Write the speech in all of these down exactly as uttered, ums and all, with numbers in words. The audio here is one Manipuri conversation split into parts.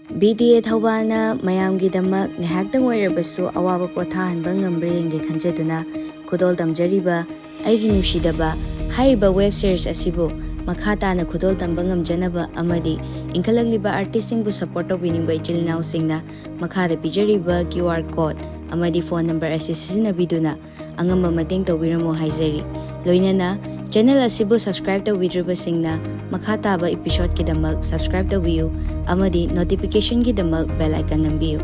ꯕꯤ ꯇꯤ ꯑꯦ ꯊꯧꯕꯥꯜꯅ ꯃꯌꯥꯝꯒꯤꯗꯃꯛ ꯉꯥꯏꯍꯥꯛꯇꯪ ꯑꯣꯏꯔꯕꯁꯨ ꯑꯋꯥꯕ ꯄꯣꯊꯥꯍꯟꯕ ꯉꯝꯕ꯭ꯔꯥ ꯌꯦꯡꯒꯦ ꯈꯟꯖꯗꯨꯅ ꯈꯨꯗꯣꯜ ꯇꯝꯖꯔꯤꯕ ꯑꯩꯒꯤ ꯅꯨꯡꯁꯤꯗꯕ ꯍꯥꯏꯔꯤꯕ ꯋꯦꯕ ꯁꯤꯔꯤꯁ ꯑꯁꯤꯕꯨ ꯃꯈꯥ ꯇꯥꯅ ꯈꯨꯗꯣꯜ ꯇꯝꯕ ꯉꯝꯖꯅꯕ ꯑꯃꯗꯤ ꯏꯟꯈꯠꯂꯛꯂꯤꯕ ꯑꯥꯔꯇꯤꯁꯁꯤꯡꯕꯨ ꯁꯞꯄꯣꯔꯠ ꯇꯧꯕꯤꯅꯤꯡꯕ ꯏꯆꯤꯜ ꯏꯅꯥꯎꯁꯤꯡꯅ ꯃꯈꯥꯗ ꯄꯤꯖꯔꯤꯕ ꯀ꯭ꯌꯨ ꯑꯥꯔ ꯀꯣꯗ ꯑꯃꯗꯤ ꯐꯣꯟ ꯅꯝꯕꯔ ꯑꯁꯤ ꯁꯤꯖꯤꯟꯅꯕꯤꯗꯨꯅ ꯑꯉꯝꯕ ꯃꯇꯦꯡ ꯇꯧꯕꯤꯔꯝꯃꯨ ꯍꯥꯏꯖꯔꯤ꯫ ꯂꯣꯏꯅꯅ ꯆꯦꯅꯦꯜ ꯑꯁꯤꯕꯨ ꯁꯕꯁꯀ꯭ꯔꯥꯏꯕ ꯇꯧꯕꯤꯗ꯭ꯔꯤꯕꯁꯤꯡꯅ ꯃꯈꯥ ꯇꯥꯕ ꯏꯄꯤꯁꯣꯗꯀꯤꯗꯃꯛ ꯁꯕꯁꯀ꯭ꯔꯥꯏꯕ ꯇꯧꯕꯤꯌꯨ ꯑꯃꯗꯤ ꯅꯣꯇꯤꯐꯤꯀꯦꯁꯟꯒꯤꯗꯃꯛ ꯕꯦꯜ ꯑꯥꯏꯀꯟ ꯅꯝꯕꯤꯌꯨ꯫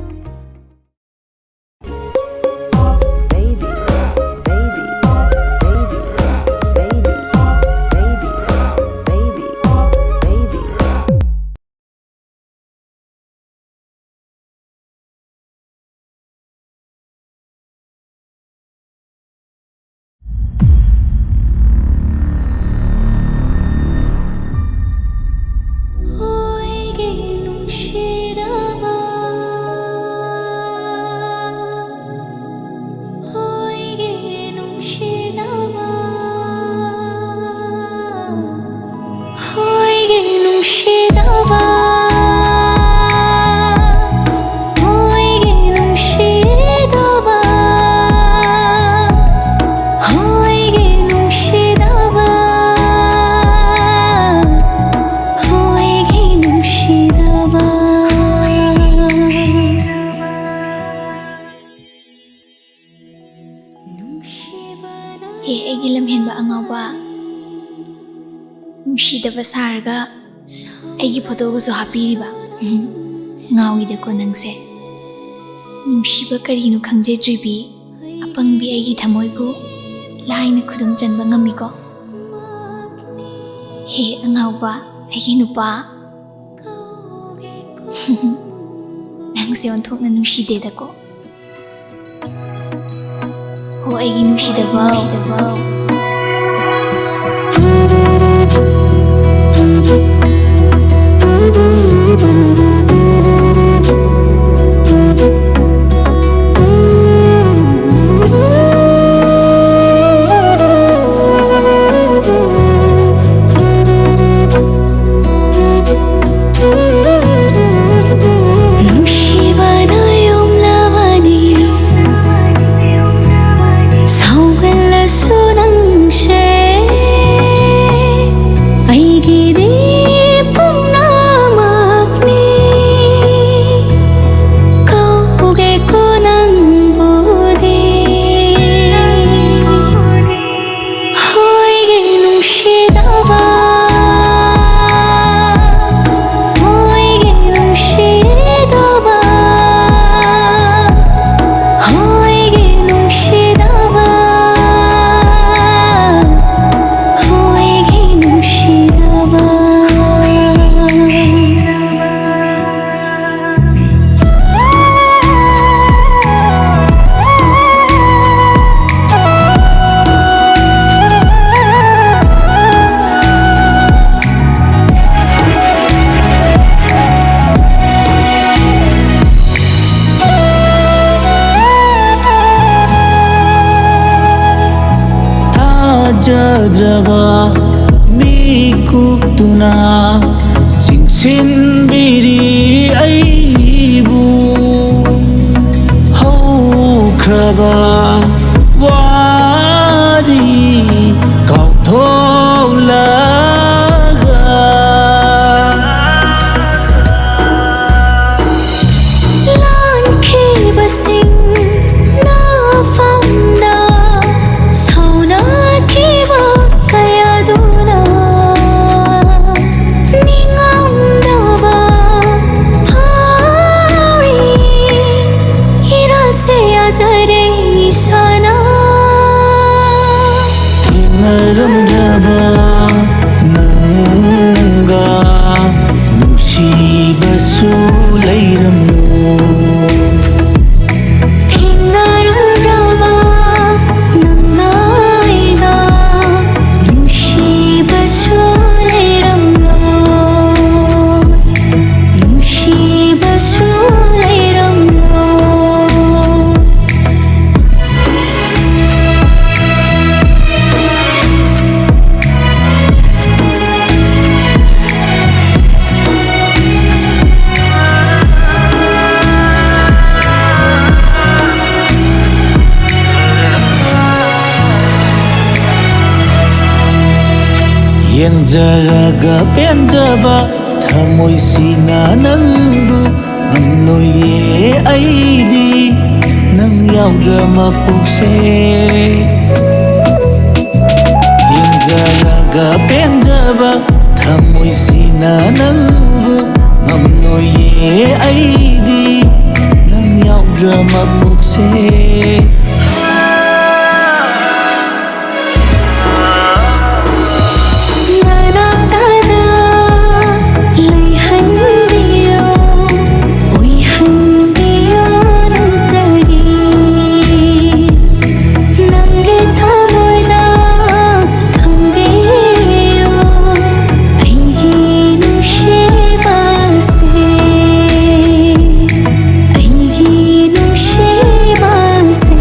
ꯍꯦ, ꯑꯩꯒꯤ ꯂꯝꯍꯦꯟꯕ ꯑꯉꯥꯎꯕ, ꯅꯨꯡꯁꯤꯗꯕ ꯁꯥꯔꯒ ꯑꯩꯒꯤ ꯐꯣꯇꯣꯒꯁꯨ ꯍꯥꯞꯄꯤꯔꯤꯕ꯫ ꯎꯝ, ꯉꯥꯎꯏꯗꯀꯣ ꯅꯪꯁꯦ꯫ ꯅꯨꯡꯁꯤꯕ ꯀꯔꯤꯅꯣ ꯈꯪꯖꯗ꯭ꯔꯤꯕꯤ ꯑꯄꯪꯕꯤ ꯑꯩꯒꯤ ꯊꯃꯣꯏꯕꯨ ꯂꯥꯏꯅ ꯈꯨꯗꯨꯝ ꯆꯟꯕ ꯉꯝꯃꯤꯀꯣ꯫ ꯍꯦ ꯑꯉꯥꯎꯕ, ꯑꯩꯒꯤ ꯅꯨꯄꯥ, ꯅꯪꯁꯦ ꯑꯣꯟꯊꯣꯛꯅ ꯅꯨꯡꯁꯤꯗꯦꯗꯀꯣ꯫ ꯍꯣ ꯑꯩꯒꯤ ꯅꯨꯡꯁꯤꯗꯕ꯫ ꯊꯤꯟꯕꯤꯔꯤ ꯑꯩꯕꯨ ꯍꯧꯈ꯭ꯔꯕ ꯋꯥꯔꯤ ꯀꯥꯎꯊꯣꯛꯂꯒ꯫ ꯂꯥꯟꯈꯤꯕꯁꯤꯡ ꯅꯐꯝꯗ ꯁꯥꯎꯅꯈꯤꯕ ꯀꯌꯥꯗꯨꯅ ꯅꯤꯡꯉꯝꯗꯕ ꯐꯥꯎꯔꯤ꯫ ꯏꯔꯥꯁꯦ ꯌꯥꯖꯔꯦ ꯏꯁꯥꯅ꯫ ꯊꯦꯡꯅꯔꯝꯗ꯭ꯔꯕ ꯅꯪꯒ ꯅꯨꯡꯁꯤꯕꯁꯨ ꯂꯩꯔꯝꯂꯣ꯫ ꯊꯦꯡꯅꯔꯝꯗ꯭ꯔꯕ ꯅꯪꯅ ꯑꯩꯒ ꯅꯨꯡꯁꯤꯕꯁꯨ ꯂꯩꯔꯝꯂꯣ꯫ ꯅꯨꯡꯁꯤꯕꯁꯨ ꯂꯩꯔꯝꯂꯣ꯫ ꯌꯦꯡꯖꯔꯒ ꯄꯦꯟꯖꯕ ꯊꯃꯣꯏꯁꯤꯅ ꯅꯪꯕꯨ ꯉꯝꯂꯣꯏꯌꯦ ꯑꯩꯗꯤ ꯅꯪ ꯌꯥꯎꯗ꯭ꯔ ꯃꯄꯣꯛꯁꯦ꯫ ꯌꯦꯡꯖꯔꯒ ꯄꯦꯟꯖꯕ ꯊꯃꯣꯏꯁꯤꯅ ꯅꯪꯕꯨ ꯉꯝꯂꯣꯏꯌꯦ ꯑꯩꯗꯤ ꯅꯪ ꯌꯥꯎꯗ꯭ꯔ ꯃꯄꯣꯛꯁꯦ꯫ ꯅꯅꯥꯛꯇꯗ ꯂꯩꯍꯟꯕꯤꯌꯨ, ꯑꯣꯏꯍꯟꯕꯤꯌꯨ ꯅꯪꯇꯒꯤ꯫ ꯅꯪꯒꯤ ꯊꯃꯣꯏꯗ ꯊꯝꯕꯤꯌꯨ, ꯑꯩꯒꯤ ꯅꯨꯡꯁꯤꯕꯁꯦ, ꯑꯩꯒꯤ ꯅꯨꯡꯁꯤꯕꯁꯦ꯫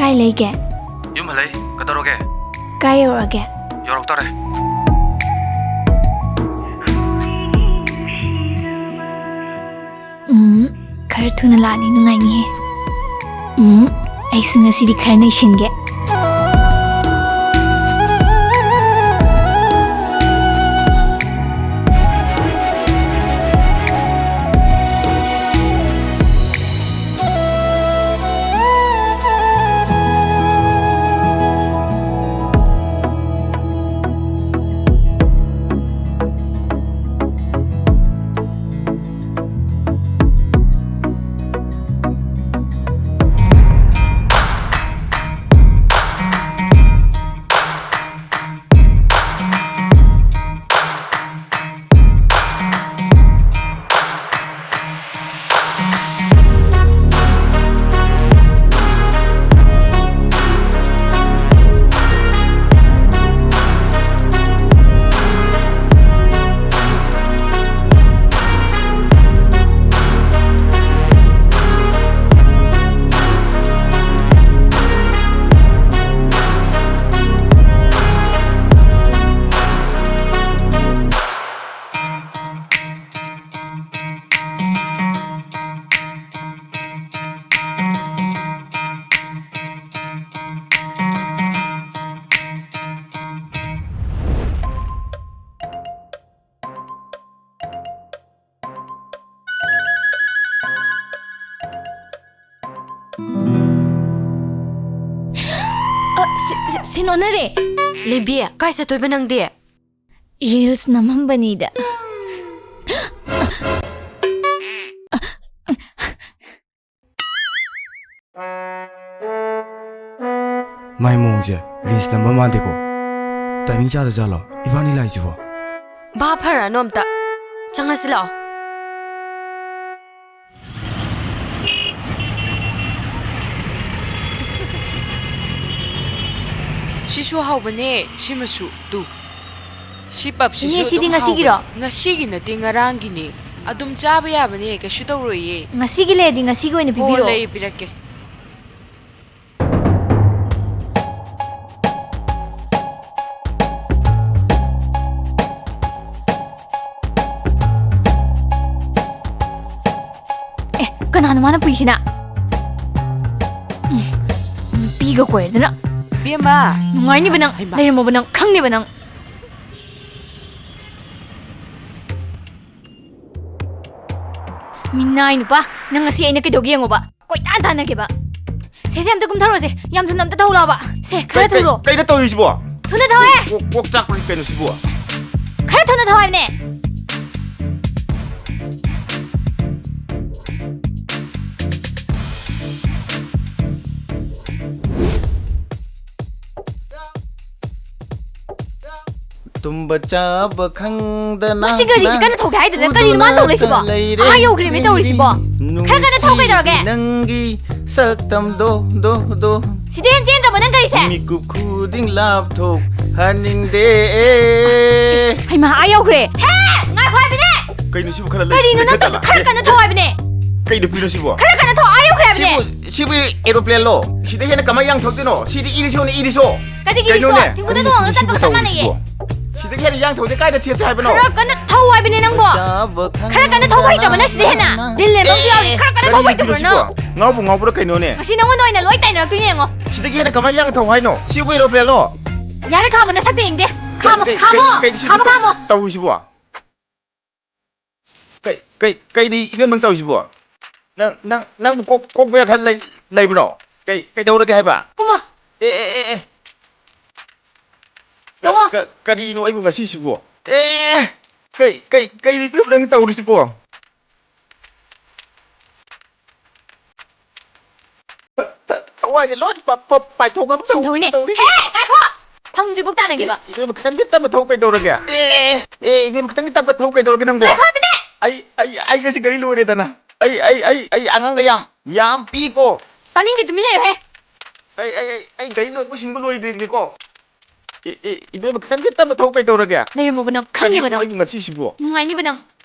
ꯀꯥꯏ ꯂꯩꯒꯦ? ꯌꯨꯝ ꯍꯜꯂꯛꯏ꯫ ꯀꯩꯗꯧꯔꯒꯦ? ꯀꯥꯏ ꯌꯧꯔꯛꯑꯒꯦ? ꯌꯧꯔꯛꯇꯣꯔꯦ꯫ ꯎꯝ, ꯈꯔ ꯊꯨꯅ ꯂꯥꯛꯑꯗꯤ ꯅꯨꯡꯉꯥꯏꯅꯤꯍꯦ꯫ ꯎꯝ, ꯑꯩꯁꯨ ꯉꯁꯤꯗꯤ ꯈꯔ ꯅꯩꯁꯤꯟꯒꯦ꯫ ꯑ, ꯁꯤ-, ꯁꯤ-, ꯁꯤꯟ ꯑꯣꯟꯅꯔꯦ꯫ ꯂꯦꯝꯕꯤ, ꯀꯥꯏ ꯆꯠꯇꯣꯏꯕ ꯅꯪꯗꯤ? Reels ꯅꯝꯃꯝꯕꯅꯤꯗ꯫ ꯃꯥꯏ ꯃꯑꯣꯡꯁꯦ reels ꯅꯝꯕ ꯃꯥꯟꯗꯦꯀꯣ꯫ Timing ꯆꯥꯗ ꯖꯥꯠꯂꯣ ꯏꯕꯥꯅꯤ ꯂꯥꯛꯏꯁꯤꯕꯣ? ꯚꯥꯞ ꯐꯔꯅꯨ ꯑꯝꯇ꯫ ꯆꯪꯉꯁꯤ ꯂꯥꯛꯑꯣ꯫ ꯁꯤꯁꯨ ꯍꯥꯎꯕꯅꯦ, ꯁꯤꯃꯁꯨ ꯇꯨ꯫ ꯁꯤ ꯄꯞꯁꯤꯁꯨ ꯏꯅꯦ, ꯁꯤꯗꯤ ꯑꯗꯨꯝ ꯉꯁꯤꯒꯤꯔꯣ? ꯍꯥꯎꯕꯅꯦ꯫ ꯉꯁꯤꯒꯤ ꯅꯠꯇꯦ, ꯉꯔꯥꯡꯒꯤꯅꯦ꯫ ꯑꯗꯨꯝ ꯆꯥꯕ ꯌꯥꯕꯅꯦ, ꯀꯩꯁꯨ ꯇꯧꯔꯣꯏꯌꯦ꯫ ꯉꯁꯤꯒꯤ ꯂꯩꯔꯗꯤ ꯉꯁꯤꯒꯤ ꯑꯣꯏꯅ ꯍꯣ, ꯄꯤꯕꯤꯔꯛꯑꯣ꯫ ꯂꯩ, ꯄꯤꯔꯛꯀꯦ꯫ ꯀꯅꯥꯅꯣ ꯃꯥꯅ ꯄꯨꯏꯁꯤꯅ? ꯎꯝ, ꯅꯨꯄꯤꯒ ꯀꯣꯏꯔꯗꯅ꯫ ꯏꯕꯦꯝꯃ! ꯅꯨꯡꯉꯥꯏꯅꯤꯕ ꯅꯪ, ꯍꯩꯃꯥ꯫ ꯂꯩꯔꯝꯃꯣꯕ ꯅꯪ, ꯈꯪꯅꯤꯕ ꯅꯪ꯫ ꯃꯤꯅꯥꯏ ꯅꯨꯄꯥ, ꯅꯪ ꯉꯁꯤ ꯑꯩꯅ ꯀꯩꯗꯧꯒꯦ ꯌꯦꯡꯉꯣꯕ꯫ ꯀꯣꯏꯇꯥꯟ ꯇꯥꯟꯅꯒꯦꯕ꯫ ꯁꯦ, ꯁꯦ, ꯑꯝꯇ ꯀꯨꯝꯊꯔꯣꯁꯦ꯫ ꯌꯥꯝ ꯊꯨꯅ ꯑꯝꯇ ꯊꯧꯂꯥꯎꯕ꯫ ꯁꯦ, ꯈꯔ ꯀꯩ, ꯀꯩ, ꯊꯧꯔꯣ꯫ ꯀꯩꯅꯣ ꯇꯧꯔꯤꯁꯤꯕꯣ? ꯊꯨꯅ ꯊꯧꯍꯦ꯫ ꯀꯣꯛ, ꯀꯣꯛ ꯆꯥꯛꯄꯅꯤ ꯀꯩꯅꯣ ꯁꯤꯕꯨ? ꯈꯔ ꯊꯨꯅ ꯊꯧ ꯍꯥꯏꯕꯅꯦ꯫ ꯇꯨꯝꯕ ꯆꯥꯕ ꯈꯪꯗꯅ ꯃꯁꯤ ꯒꯥꯔꯤꯁꯤ ꯀꯟꯅ ꯊꯧꯒꯦ ꯍꯥꯏꯗꯅ ꯀꯔꯤꯅꯣ ꯃꯥꯅ ꯇꯧꯔꯤꯁꯤꯕꯣ? ꯂꯩꯔꯦ꯫ ꯑꯥ ꯌꯧꯈ꯭ꯔꯦꯃꯤ ꯇꯧꯔꯤꯁꯤꯕꯣ꯫ ꯈꯔ ꯀꯟꯅ ꯊꯧ ꯀꯩꯗꯧꯔꯒꯦ? ꯅꯪꯒꯤ ꯁꯛꯇꯝꯗꯣ ꯗꯣ ꯗꯣ꯫ ꯁꯤꯗꯤ ꯍꯦꯟ ꯆꯦꯟꯗ꯭ꯔꯕꯣ ꯅꯪ ꯒꯥꯔꯤꯁꯦ? ꯃꯤꯀꯨꯞ ꯈꯨꯗꯤꯡ ꯂꯥꯞꯊꯣꯛꯍꯟꯅꯤꯡꯗꯦ꯫ ꯍꯩꯃꯥ, ꯑꯥ ꯌꯧꯈ꯭ꯔꯦ꯫ ꯍꯦ! ꯉꯥꯏꯈꯣ ꯍꯥꯏꯕꯅꯦ! ꯀꯩꯅꯣ ꯁꯤꯕꯨ ꯈꯔ ꯂꯩ-, ꯀꯔꯤꯅꯣ ꯅꯪ ꯂꯩꯈꯠꯇꯅ? ꯇꯧꯔꯤꯗꯣ? ꯈꯔ ꯀꯟꯅ ꯊꯧ ꯍꯥꯏꯕꯅꯦ! ꯀꯩꯅꯣ ꯄꯤꯔꯣ ꯁꯤꯕꯨ? ꯈꯔ ꯀꯟꯅ ꯊꯧ, ꯑꯥ ꯌꯧꯈ꯭ꯔꯦ ꯍꯥꯏꯕꯅꯦ! ꯁꯤꯕꯨ, ꯁꯤꯕꯨ aeroplane ꯂꯣ? ꯁꯤꯗ ꯍꯦꯟꯅ ꯀꯃꯥꯏ ꯌꯥꯡꯊꯧꯗꯣꯏꯅꯣ? ꯁꯤꯗꯤ ꯏꯔꯤꯁꯣꯅꯦ, ꯏꯔꯤꯁꯣ! ꯀꯔꯤꯒꯤ ꯀꯩꯅꯣꯅꯦ? ꯏꯔꯤꯁꯣ? ꯊꯤꯡꯒꯨꯗ ꯀꯔꯤꯅꯣ ꯇꯣꯡꯉꯒ ꯁꯤꯕꯨ ꯆꯠꯄꯒ ꯆꯞ ꯃꯥꯟꯅꯩꯌꯦ! ꯇꯧꯔꯤꯁꯤꯕꯣ? ꯁꯤꯗꯒꯤ ꯍꯦꯟꯅ ꯌꯥꯡꯊꯧꯗꯤ ꯀꯥꯏꯗ ꯊꯦꯠꯁꯦ ꯍꯥꯏꯕꯅꯣ? ꯈꯔ ꯀꯟꯅ ꯊꯧ ꯍꯥꯏꯕꯅꯦ ꯅꯪꯕꯣ! ꯈꯔ ꯀꯟꯅ ꯊꯧꯕ ꯍꯩꯇ꯭ꯔꯕ ꯅꯪ ꯁꯤꯗ ꯍꯦꯟꯅ? ꯗꯤꯜ ꯂꯦꯟꯕ ꯑꯃꯁꯨ ꯌꯥꯎꯔꯤ, ꯈꯔ ꯀꯟꯅ ꯊꯧꯕ ꯀꯔꯤꯅꯣ ꯍꯩꯇꯕ꯭ꯔꯣ ꯅꯪ? ꯁꯤꯕꯣ? ꯉꯥꯎꯕꯨ ꯉꯥꯎꯕ꯭ꯔꯥ ꯀꯩꯅꯣꯅꯦ? ꯉꯁꯤ ꯅꯪꯉꯣꯟꯗ ꯑꯣꯏꯅ ꯂꯣꯏ ꯇꯥꯏꯅꯔꯛꯇꯣꯏꯅꯦ ꯌꯦꯡꯉꯣ꯫ ꯁꯤꯗꯒꯤ ꯍꯦꯟꯅ ꯀꯃꯥꯏꯅ ꯌꯥꯡꯅ ꯊꯧ ꯍꯥꯏꯅꯣ? ꯁꯤꯕꯨ aeroplane ꯂꯣ? ꯌꯥꯔꯦ, ꯈꯥꯝꯃꯣ ꯅꯁꯛꯇ ꯌꯦꯡꯗꯦ꯫ ꯈꯥꯝꯃꯣ, ꯀꯩ, ꯀꯩ, ꯈꯥꯝꯃꯣ, ꯀꯩ, ꯁꯤꯕꯨ ꯈꯥꯝꯃꯣ, ꯇꯧ-, ꯈꯥꯝꯃꯣ꯫ ꯇꯧꯔꯤꯁꯤꯕꯣ? ꯀꯩ, ꯀꯩ, ꯀꯩꯅꯣ ꯏꯕꯦꯝ ꯅꯪ ꯇꯧꯔꯤꯁꯤꯕꯣ? ꯅꯪ, ꯅꯪ, ꯅꯪꯕꯨ ꯀꯣꯛ, ꯀꯣꯛ ꯕꯦꯔꯥ ꯈꯔ ꯂꯩ-, ꯂꯩꯕ꯭ꯔꯣ? ꯀꯩ, ꯀꯩꯗꯧꯔꯒꯦ ꯍꯥꯏꯕ? ꯀꯨꯝꯃꯣ꯫ ꯑꯦ, ꯑꯦ, ꯑꯦ, ꯑꯦ꯫ ꯀ-, ꯀꯨꯝꯃꯣ꯫ ꯀ-, ꯀꯔꯤꯅꯣ ꯑꯩꯕꯨ ꯉꯁꯤꯁꯤꯕꯣ? ꯑꯦ, ꯀꯩ, ꯀꯩ, ꯀꯩꯅꯣ ꯏꯕꯦꯝ ꯅꯪ ꯇꯧꯔꯤꯁꯤꯕꯣ? ꯊ-, ꯊꯋꯥꯏꯁꯦ ꯂꯣꯏ ꯄ-, ꯄ-, ꯄꯥꯏꯊꯣꯛꯅꯕ ꯇꯧ-, ꯁꯤꯟꯊꯣꯏꯅꯦ꯫ ꯇꯧꯔꯤ꯫ ꯍꯦ, ꯉꯥꯏꯈꯣ! ꯊꯝꯗ꯭ꯔꯤꯕꯨꯛ ꯇꯥꯟꯅꯒꯦꯕ꯫ ꯏꯕꯦꯝꯃ, ꯈꯤꯇꯪꯗꯤ ꯇꯞꯅ ꯊꯧ ꯀꯩꯗꯧꯔꯒꯦ? ꯑꯦ, ꯑꯦ, ꯏꯕꯦꯝꯃ, ꯈꯤꯇꯪꯗꯤ ꯇꯞꯅ ꯊꯧ ꯀꯩꯗꯧꯔꯒꯦ ꯅꯪꯕꯣ? ꯉꯥꯏꯈꯣ ꯍꯥꯏꯕꯅꯦ! ꯑꯩ, ꯑꯩ, ꯑꯩ ꯉꯁꯤ ꯒꯥꯔꯤ ꯂꯣꯏꯔꯦꯗꯅ꯫ ꯑꯩ, ꯑꯩ, ꯑꯩ, ꯑꯩ ꯑꯉꯥꯡꯒ ꯌꯥꯝ, ꯌꯥꯝ ꯄꯤꯀꯣ꯫ ꯇꯥꯅꯤꯡꯗꯦ, ꯇꯨꯃꯤꯟ ꯂꯩꯌꯨꯍꯦ꯫ ꯑꯩ, ꯑꯩ, ꯑꯩ, ꯑꯩ ꯒꯥꯔꯤ ꯂꯣꯏꯕ ꯁꯤꯟꯕ ꯂꯣꯏꯗ꯭ꯔꯤꯕꯅꯤꯀꯣ꯫ ꯑꯦ, ꯑꯦ, ꯏꯕꯦꯝꯃ, ꯈꯤꯇꯪꯗꯤ ꯇꯞꯅ ꯊꯧ ꯀꯩꯗꯧꯔꯒꯦ? ꯂꯩꯔꯝꯃꯣꯕ ꯅꯪ, ꯈꯪꯅꯤꯕ ꯀꯔꯤꯅꯣ ꯅꯪ꯫ ꯑꯩꯕꯨ ꯉꯁꯤꯁꯤꯕꯣ? ꯅꯨꯡꯉꯥꯏꯅꯤꯕ ꯅꯪ꯫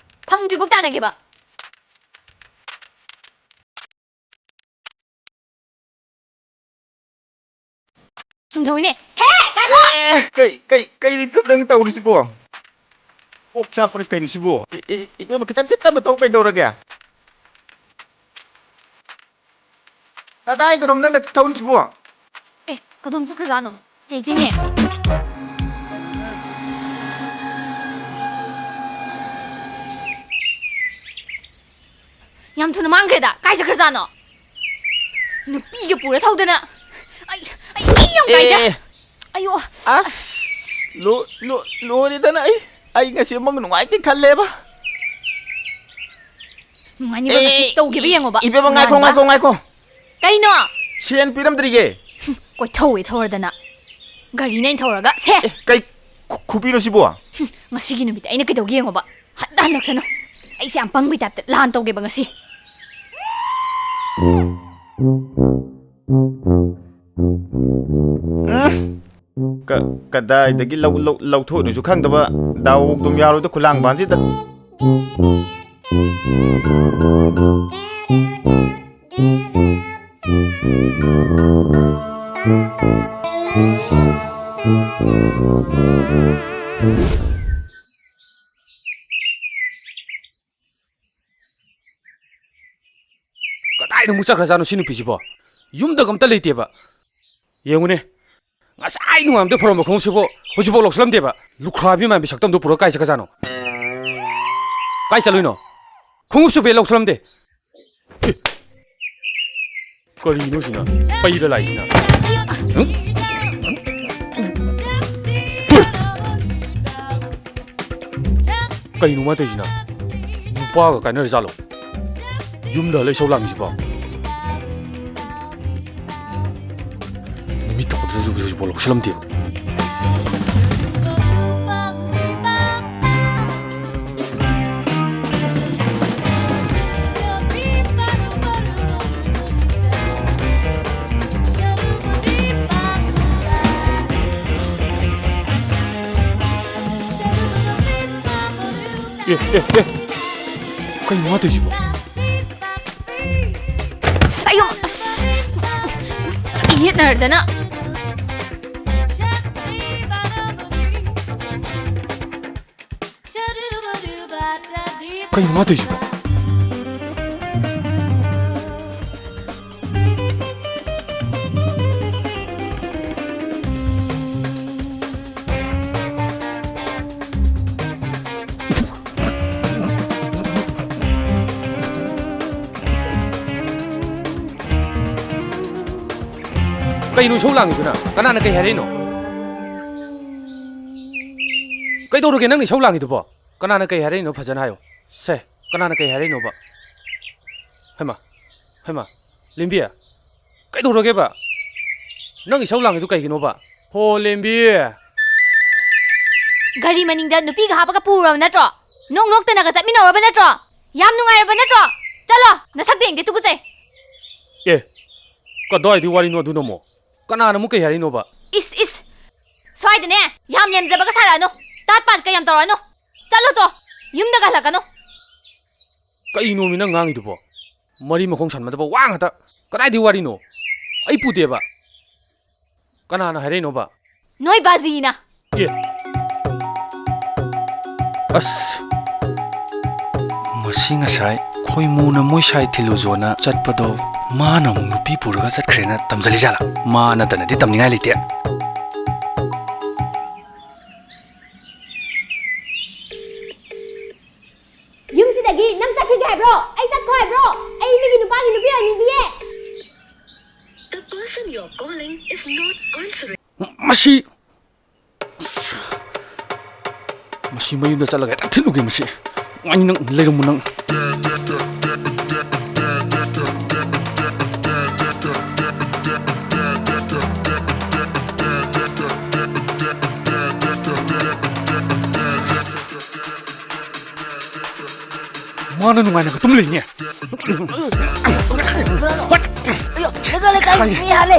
ꯊꯝꯗ꯭ꯔꯤꯕꯨꯛ ꯇꯥꯟꯅꯒꯦꯕ꯫ ꯁꯨꯝ ꯊꯧꯏꯅꯦ꯫ ꯍꯦ! ꯉꯥꯏꯈꯣ! ꯑꯦ! ꯀꯩ, ꯀꯩ, ꯀꯩ ꯐꯤꯕꯝꯅꯣ ꯅꯪ ꯇꯧꯔꯤꯁꯤꯕꯣ? ꯀꯣꯛ ꯆꯥꯛꯄꯅꯤ ꯀꯩꯅꯣ ꯁꯤꯕꯣ? ꯑꯦ, ꯑꯦ, ꯏꯕꯦꯝꯃ, ꯈꯤꯇꯪ ꯆꯤꯠꯇꯅ ꯊꯧ ꯀꯩꯗꯧꯔꯒꯦ? ꯀꯗꯥꯏꯗꯅꯣ ꯅꯪꯅ ꯊꯧꯔꯤꯁꯤꯕꯣ? ꯑꯦ, ꯀꯗꯣꯝ ꯆꯠꯈ꯭ꯔꯖꯥꯠꯅꯣ? ꯂꯩꯇꯦꯅꯦ꯫ ꯌꯥꯝ ꯊꯨꯅ ꯃꯥꯡꯈ꯭ꯔꯦꯗ꯫ ꯀꯥꯏ ꯆꯠꯈ꯭ꯔꯖꯥꯠꯅꯣ? ꯅꯨꯄꯤꯒ ꯄꯨꯔ ꯊꯧꯗꯅ꯫ ꯑꯩ, ꯑꯩ, ꯑꯩ ꯌꯥꯝ ꯀꯥꯏꯗ꯫ ꯑꯦ, ꯑꯌꯣ꯫ ꯑꯁ, ꯂꯣ-, ꯂꯣ-, ꯂꯣꯏꯔꯦꯗꯅ ꯑꯩ꯫ ꯑꯩ ꯉꯁꯤ ꯃꯪ ꯅꯨꯡꯉꯥꯏꯇꯦ ꯈꯜꯂꯦꯕ꯫ ꯅꯨꯡꯉꯥꯏꯅꯤꯕ ꯉꯁꯤ ꯑꯦ, ꯇꯧꯈꯤꯕ ꯌꯦꯡꯉꯣꯕ꯫ ꯏꯕꯦꯝꯃ, ꯉꯥꯏꯈꯣ, ꯅꯨꯡꯉꯥꯏꯕ꯫ ꯉꯥꯏꯈꯣ, ꯉꯥꯏꯈꯣ꯫ ꯀꯩꯅꯣ? ꯁꯦꯟ ꯄꯤꯔꯝꯗ꯭ꯔꯤꯌꯦ꯫ ꯍꯨꯝ, ꯀꯣꯏꯊꯧꯋꯦ ꯊꯧꯔꯗꯅ꯫ ꯒꯥꯔꯤꯅ ꯑꯩꯅ ꯊꯧꯔꯒ꯫ ꯁꯦ! ꯑꯦ, ꯀꯩ ꯈꯨ-, ꯈꯨꯕꯤꯅꯣ ꯁꯤꯕꯣ? ꯍꯨꯝ, ꯉꯁꯤꯒꯤ ꯅꯨꯃꯤꯠꯇ ꯑꯩꯅ ꯀꯩꯗꯧꯒꯦ ꯌꯦꯡꯉꯣꯕ꯫ ꯍꯟꯗ ꯍꯜꯂꯛꯁꯅꯨ꯫ ꯑꯩꯁꯦ ꯌꯥꯝ ꯄꯪꯕꯩ ꯇꯥꯏꯞꯇ ꯂꯥꯟ ꯇꯧꯒꯦꯕ ꯉꯁꯤ꯫ ꯎꯝ? ꯀ-, ꯀꯗꯥꯏꯗꯒꯤ ꯂꯧ-, ꯂꯧ-, ꯂꯧꯊꯣꯛꯏꯅꯣꯁꯨ ꯈꯪꯗꯕ ꯗꯥꯎ ꯑꯗꯨꯝ ꯌꯥꯔꯣꯏꯗ ꯈꯨꯂꯥꯡꯕꯥꯟꯁꯤꯗ꯫ ꯀꯗꯥꯏꯗ ꯑꯃꯨꯛ ꯆꯠꯈ꯭ꯔꯖꯥꯠꯅꯣ ꯁꯤ ꯅꯨꯄꯤꯁꯤꯕꯣ? ꯌꯨꯝꯗꯒ ꯑꯝꯇ ꯂꯩꯇꯦꯕ꯫ ꯌꯦꯡꯉꯨꯅꯦ, ꯉꯁꯥꯏ ꯅꯨꯡꯉꯥꯏꯕꯗ ꯐꯔꯝꯕ ꯈꯣꯡꯎꯞꯁꯤꯕꯨ ꯍꯧꯖꯤꯛꯐꯥꯎ ꯂꯧꯁꯜꯂꯝꯗꯦꯕ꯫ ꯂꯨꯈ꯭ꯔꯥꯕꯤ ꯃꯥꯟꯕꯤ ꯁꯛꯇꯝꯗꯨ ꯄꯨꯔꯒ ꯀꯥꯏ ꯆꯠꯈ꯭ꯔꯖꯥꯠꯅꯣ? ꯀꯥꯏ ꯆꯠꯂꯨꯏꯅꯣ? ꯈꯣꯡꯎꯞꯁꯨ ꯕꯦ ꯂꯧꯁꯜꯂꯝꯗꯦ꯫ ꯑꯦ! ꯀꯔꯤꯅꯣ ꯁꯤꯅ? ꯄꯩꯔ ꯂꯥꯛꯏꯁꯤꯅ? ꯍꯨꯝ? ꯍꯨꯏ! ꯀꯩꯅꯣ ꯃꯥ ꯇꯧꯔꯤꯁꯤꯅ? ꯅꯨꯄꯥꯒ ꯀꯥꯏꯅꯔ ꯖꯥꯠꯂꯣ? ꯌꯨꯝꯗ ꯍꯜꯂ ꯏꯁꯧ ꯂꯥꯡꯉꯤꯁꯤꯕꯣ? ꯅꯨꯃꯤꯠ ꯊꯣꯛꯇ꯭ꯔꯁꯨ ꯍꯧꯖꯤꯛꯐꯥꯎ ꯂꯧꯁꯜꯂꯝꯗꯦꯕ꯫ ꯑꯦ, ꯑꯦ, ꯑꯦ꯫ ꯀꯩꯅꯣ ꯃꯥ ꯇꯧꯔꯤꯁꯤꯕꯣ? ꯑꯌꯣ, ꯑꯁ! ꯌꯦꯠꯅꯔꯗꯅ꯫ ꯀꯩꯅꯣ ꯃꯥ ꯇꯧꯔꯤꯁꯤꯕꯣ? ꯀꯩꯅꯣ ꯏꯁꯧ ꯂꯥꯡꯉꯤꯗꯨꯅ? ꯀꯅꯥꯅ ꯀꯩ ꯍꯥꯏꯔꯛꯏꯅꯣ? ꯀꯩꯗꯧꯔꯒꯦ ꯅꯪꯅ ꯏꯁꯧ ꯂꯥꯡꯉꯤꯗꯨꯕꯣ? ꯀꯅꯥꯅ ꯀꯩ ꯍꯥꯏꯔꯛꯏꯅꯣ ꯐꯖꯅ ꯍꯥꯏꯌꯣ꯫ ꯁꯦ, ꯀꯅꯥꯅ ꯀꯩ ꯍꯥꯏꯔꯛꯏꯅꯣꯕ? ꯍꯩꯃꯥ, ꯍꯩꯃꯥ, ꯂꯦꯝꯕꯤ, ꯀꯩꯗꯧꯔꯒꯦꯕ? ꯅꯪ ꯏꯁꯧ ꯂꯥꯡꯉꯤꯗꯨ ꯀꯩꯒꯤꯅꯣꯕ? ꯍꯣ, ꯂꯦꯝꯕꯤ꯫ ꯒꯥꯔꯤ ꯃꯅꯤꯡꯗ ꯅꯨꯄꯤꯒ ꯍꯥꯞꯄꯒ ꯄꯨꯔꯕ ꯅꯠꯇ꯭ꯔꯣ? ꯅꯣꯛ ꯅꯣꯛꯇꯅꯒ ꯆꯠꯃꯤꯟꯅꯧꯔꯕ ꯅꯠꯇ꯭ꯔꯣ? ꯌꯥꯝ ꯅꯨꯡꯉꯥꯏꯔꯕ ꯅꯠꯇ꯭ꯔꯣ? ꯆꯠꯂꯣ, ꯅꯁꯛꯇꯣ ꯌꯦꯡꯒꯦ, ꯇꯨꯀꯠꯆꯩ꯫ ꯑꯦ, ꯀꯗꯥꯏꯗꯤ ꯋꯥꯔꯤꯅꯣ ꯑꯗꯨꯅ ꯑꯃꯨꯛ? ꯀꯅꯥꯅ ꯑꯃꯨꯛ ꯀꯩ ꯍꯥꯏꯔꯤꯅꯣꯕ? ꯏꯁ, ꯏꯁ, ꯁ꯭ꯋꯥꯏꯗꯅꯦ ꯌꯥꯝ ꯂꯦꯝꯖꯕꯒ ꯁꯥꯔꯛꯑꯅꯨ, ꯇꯥꯠ ꯄꯥꯠꯀ ꯌꯥꯝ ꯇꯧꯔꯛꯑꯅꯨ, ꯆꯠꯂꯣ ꯆꯣ, ꯌꯨꯝꯗꯒ ꯍꯜꯂꯛꯀꯅꯨ꯫ ꯀꯩꯅꯣꯃꯤ ꯅꯪ ꯉꯥꯡꯉꯤꯗꯨꯕꯣ? ꯃꯔꯤ ꯃꯈꯣꯡ ꯁꯝꯅꯗꯕ ꯋꯥ ꯉꯥꯛꯇ꯫ ꯀꯗꯥꯏꯗꯤ ꯋꯥꯔꯤꯅꯣ? ꯑꯩ ꯄꯨꯗꯦꯕ꯫ ꯀꯅꯥꯅ ꯍꯥꯏꯔꯛꯏꯅꯣꯕ? ꯅꯣꯏ ꯕꯥꯖꯤꯅ꯫ ꯑꯦ꯫ ꯑꯁ꯫ ꯃꯁꯤ ꯉꯁꯥꯏ ꯈꯣꯏꯃꯨꯅ ꯃꯣꯏ ꯁꯥꯏ ꯊꯤꯜꯂꯨꯖꯣꯅ ꯆꯠꯄꯗꯣ ꯃꯥꯅ ꯑꯃꯨꯛ ꯅꯨꯄꯤ ꯄꯨꯔꯒ ꯆꯠꯈ꯭ꯔꯦꯅ ꯇꯝꯖꯜꯂꯤꯖꯥꯠꯂꯥ? ꯃꯥ ꯅꯠꯇꯅꯗꯤ ꯇꯝꯅꯤꯡꯉꯥꯏ ꯂꯩꯇꯦ꯫ ꯌꯨꯝꯁꯤꯗꯒꯤ ꯅꯪ ꯆꯠꯈꯤꯒꯦ ꯍꯥꯏꯕ꯭ꯔꯣ? ꯑꯩ ꯆꯠꯈꯣ ꯍꯥꯏꯕ꯭ꯔꯣ? ꯑꯩ ꯃꯤꯒꯤ ꯅꯨꯄꯥꯒꯤ ꯅꯨꯄꯤ ꯑꯣꯏꯅꯤꯡꯗꯤꯌꯦ꯫ The person you're calling is not answering. ꯃꯁꯤ, ꯃꯁꯤ ꯃꯌꯨꯝꯗ ꯆꯠꯂꯒ ꯍꯦꯛꯇ ꯊꯤꯠꯂꯨꯒꯦ ꯃꯁꯤ꯫ ꯅꯨꯡꯉꯥꯏꯅꯤ ꯅꯪ, ꯂꯩꯔꯝꯃꯨ ꯅꯪ꯫ ꯃꯥꯅ ꯅꯨꯡꯉꯥꯏꯅꯒ ꯇꯨꯝ ꯂꯩꯅꯦ꯫ ꯑꯌꯣ, ꯂꯩꯀꯥꯏ, ꯂꯩꯀꯥꯏ, ꯃꯤ ꯍꯥꯠꯂꯦ꯫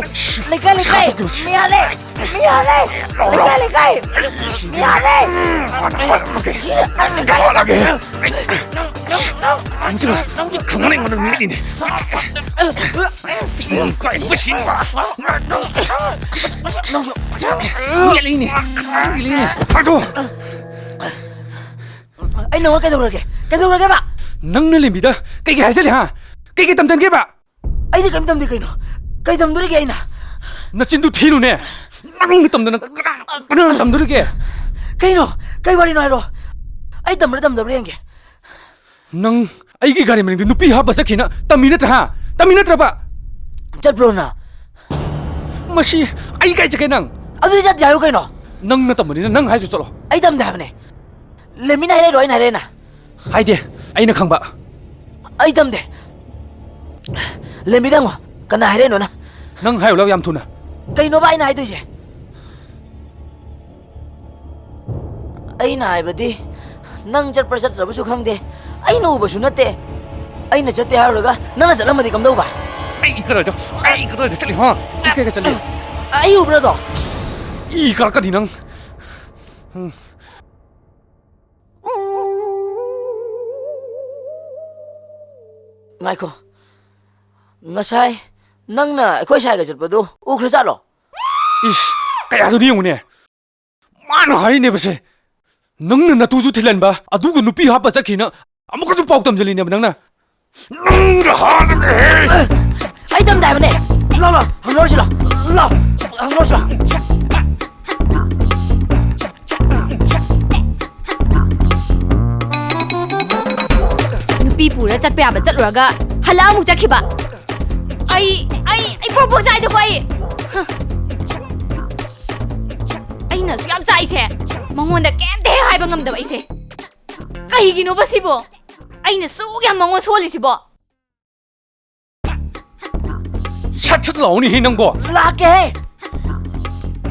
ꯂꯩꯀꯥꯏ, ꯂꯩꯀꯥꯏ, ꯃꯤ ꯍꯥꯠꯂꯦ꯫ ꯃꯤ ꯍꯥꯠꯂꯦ꯫ ꯂꯩꯀꯥꯏ, ꯂꯩꯀꯥꯏ, ꯃꯤ ꯍꯥꯠꯂꯦ꯫ ꯂꯩꯀꯥꯏ, ꯂꯩꯀꯥꯏ꯫ ꯅꯪꯁꯤꯃ ꯈꯪꯍꯟꯅꯤꯡꯕꯗ ꯃꯦꯠꯂꯤꯅꯦ꯫ ꯀꯥꯏ ꯃꯁꯤ? ꯃꯦꯠꯂꯤꯅꯦ꯫ ꯃꯦꯠꯂꯤꯅꯦ꯫ ꯐꯥꯗꯣ꯫ ꯑꯩ ꯅꯉꯣꯟ ꯀꯩꯗꯧꯔꯒꯦ? ꯀꯩꯗꯧꯔꯒꯦꯕ? ꯅꯪꯅ ꯂꯦꯝꯕꯤꯗ ꯀꯩꯀꯩ ꯍꯥꯏꯖꯜꯂꯤ, ꯍꯥ? ꯀꯩꯀꯩ ꯇꯝꯖꯟꯒꯦꯕ? ꯑꯩꯗꯤ ꯀꯩꯝ ꯇꯝꯗꯦ ꯀꯩꯅꯣ? ꯀꯩ ꯇꯝꯗꯣꯔꯤꯒꯦ ꯑꯩꯅ? ꯅꯆꯤꯟꯗꯨ ꯊꯤꯅꯨꯅꯦ꯫ ꯅꯪꯅ ꯇꯝꯗꯅ ꯀꯅꯥ, ꯀꯅꯥꯅ ꯇꯝꯗꯣꯔꯤꯒꯦ? ꯀꯩꯅꯣ? ꯀꯩ ꯋꯥꯔꯤꯅꯣ ꯍꯥꯏꯔꯣ꯫ ꯑꯩ ꯇꯝꯕ꯭ꯔꯥ ꯇꯝꯗꯕ꯭ꯔꯥ ꯌꯦꯡꯒꯦ꯫ ꯅꯪ ꯑꯩꯒꯤ ꯒꯥꯔꯤ ꯃꯅꯤꯡꯗ ꯅꯨꯄꯤ ꯍꯥꯞꯄ ꯆꯠꯈꯤꯅ ꯇꯝꯃꯤ ꯅꯠꯇ꯭ꯔꯥ, ꯍꯥ? ꯇꯝꯃꯤ ꯅꯠꯇ꯭ꯔꯕ? ꯆꯠꯄ꯭ꯔꯣ ꯅꯪ? ꯃꯁꯤ ꯑꯩ ꯀꯥꯏ ꯆꯠꯀꯦ ꯅꯪ? ꯑꯗꯨꯗꯤ ꯆꯠꯇꯦ ꯍꯥꯏꯌꯨ ꯀꯩꯅꯣ꯫ ꯅꯪꯅ ꯇꯝꯕꯅꯤꯅ ꯅꯪ ꯍꯥꯏꯁꯨ ꯆꯠꯂꯣ꯫ ꯑꯩ ꯇꯝꯗꯦ ꯍꯥꯏꯕꯅꯦ꯫ ꯂꯦꯃꯤꯅ ꯍꯥꯏꯔꯛꯏꯔꯣ ꯑꯩꯅ ꯍꯥꯏꯔꯛꯏꯅ? ꯍꯥꯏꯗꯦ, ꯑꯩꯅ ꯈꯪꯕ꯫ ꯑꯩ ꯇꯝꯗꯦ꯫ ꯂꯦꯃꯤꯗ ꯍꯪꯉꯣ, ꯀꯅꯥ ꯍꯥꯏꯔꯛꯏꯅꯣꯅ? ꯅꯪ ꯍꯥꯏꯌꯨ ꯂꯥꯎ ꯌꯥꯝ ꯊꯨꯅ꯫ ꯀꯩꯅꯣꯕ ꯑꯩꯅ ꯍꯥꯏꯗꯣꯏꯁꯦ? ꯑꯩꯅ ꯍꯥꯏꯕꯗꯤ, ꯅꯪ ꯆꯠꯄ꯭ꯔꯥ ꯆꯠꯇ꯭ꯔꯕꯁꯨ ꯈꯪꯗꯦ, ꯑꯩꯅ ꯎꯕꯁꯨ ꯅꯠꯇꯦ꯫ ꯑꯩꯅ ꯆꯠꯇꯦ ꯍꯥꯏꯔꯨꯔꯒ ꯅꯪꯅ ꯆꯠꯂꯝꯃꯗꯤ ꯀꯝꯗꯧꯕ? ꯑꯩ ꯀꯗꯥꯏꯗ, ꯑꯩ ꯀꯗꯥꯏꯗ ꯆꯠꯂꯤ, ꯍꯥ? ꯑꯩ ꯀꯩꯒ ꯆꯠꯂꯤ? ꯑꯩ ꯎꯕ꯭ꯔꯥꯗꯣ? ꯏ ꯀꯥꯔꯛꯀꯅꯤ ꯅꯪ꯫ ꯎꯝ꯫ ꯉꯥꯏꯈꯣ, ꯉꯁꯥꯏ ꯅꯪꯅ ꯑꯩꯈꯣꯏ ꯁꯥꯏꯒ ꯆꯠꯄꯗꯨ ꯎꯈ꯭ꯔꯖꯥꯠꯂꯣ? ꯏꯁ, ꯀꯌꯥꯗꯨꯗꯤ ꯌꯦꯡꯉꯨꯅꯦ꯫ ꯃꯥꯅ ꯍꯥꯏꯔꯤꯅꯦꯕꯁꯦ, ꯅꯪꯅ ꯅꯇꯨꯁꯨ ꯊꯤꯜꯍꯟꯕ, ꯑꯗꯨꯒ ꯅꯨꯄꯤ ꯍꯥꯞꯄ ꯆꯠꯈꯤꯅ ꯑꯃꯨꯛꯀꯁꯨ ꯄꯥꯎ ꯇꯝꯁꯤꯜꯂꯤꯅꯦꯕ ꯅꯪꯅ꯫ ꯅꯪꯒ ꯍꯥꯟꯅꯒ ꯍꯦ꯫ ꯑꯩ ꯇꯝꯗꯦ ꯍꯥꯏꯕꯅꯦ꯫ ꯂꯥꯎ, ꯂꯥꯎ, ꯍꯪꯅꯔꯨꯁꯤ ꯂꯥꯎ꯫ ꯂꯥꯎ, ꯍꯪꯅꯔꯨꯁꯤ ꯂꯥꯎ꯫ ꯅꯨꯄꯤ ꯄꯨꯔ ꯆꯠꯄ ꯌꯥꯕ ꯆꯠꯂꯨꯔꯒ ꯍꯜꯂꯛ ꯑꯃꯨꯛ ꯆꯠꯈꯤꯕ꯫ ꯑꯩ, ꯑꯩ, ꯑꯩ ꯄ꯭ꯔꯣꯛ ꯄ꯭ꯔꯣꯛ ꯆꯥꯛꯏꯗꯀꯣ ꯑꯩ꯫ ꯑꯩꯅ ꯑꯁꯨꯛ ꯌꯥꯝ ꯆꯥꯛꯏꯁꯦ ꯃꯉꯣꯟꯗ ꯀꯩꯝꯇ ꯍꯦꯛ ꯍꯥꯏꯕ ꯉꯝꯗꯕ ꯑꯩꯁꯦ꯫ ꯀꯩꯒꯤꯅꯣꯕ ꯁꯤꯕꯣ? ꯑꯩꯅ ꯁꯨꯛ ꯌꯥꯝ ꯃꯉꯣꯟ ꯁꯣꯜꯂꯤꯁꯤꯕꯣ? ꯁꯠ ꯁꯠ ꯂꯥꯎꯅꯦꯍꯦ ꯅꯪꯕꯣ꯫ ꯂꯥꯛꯀꯦꯍꯦ꯫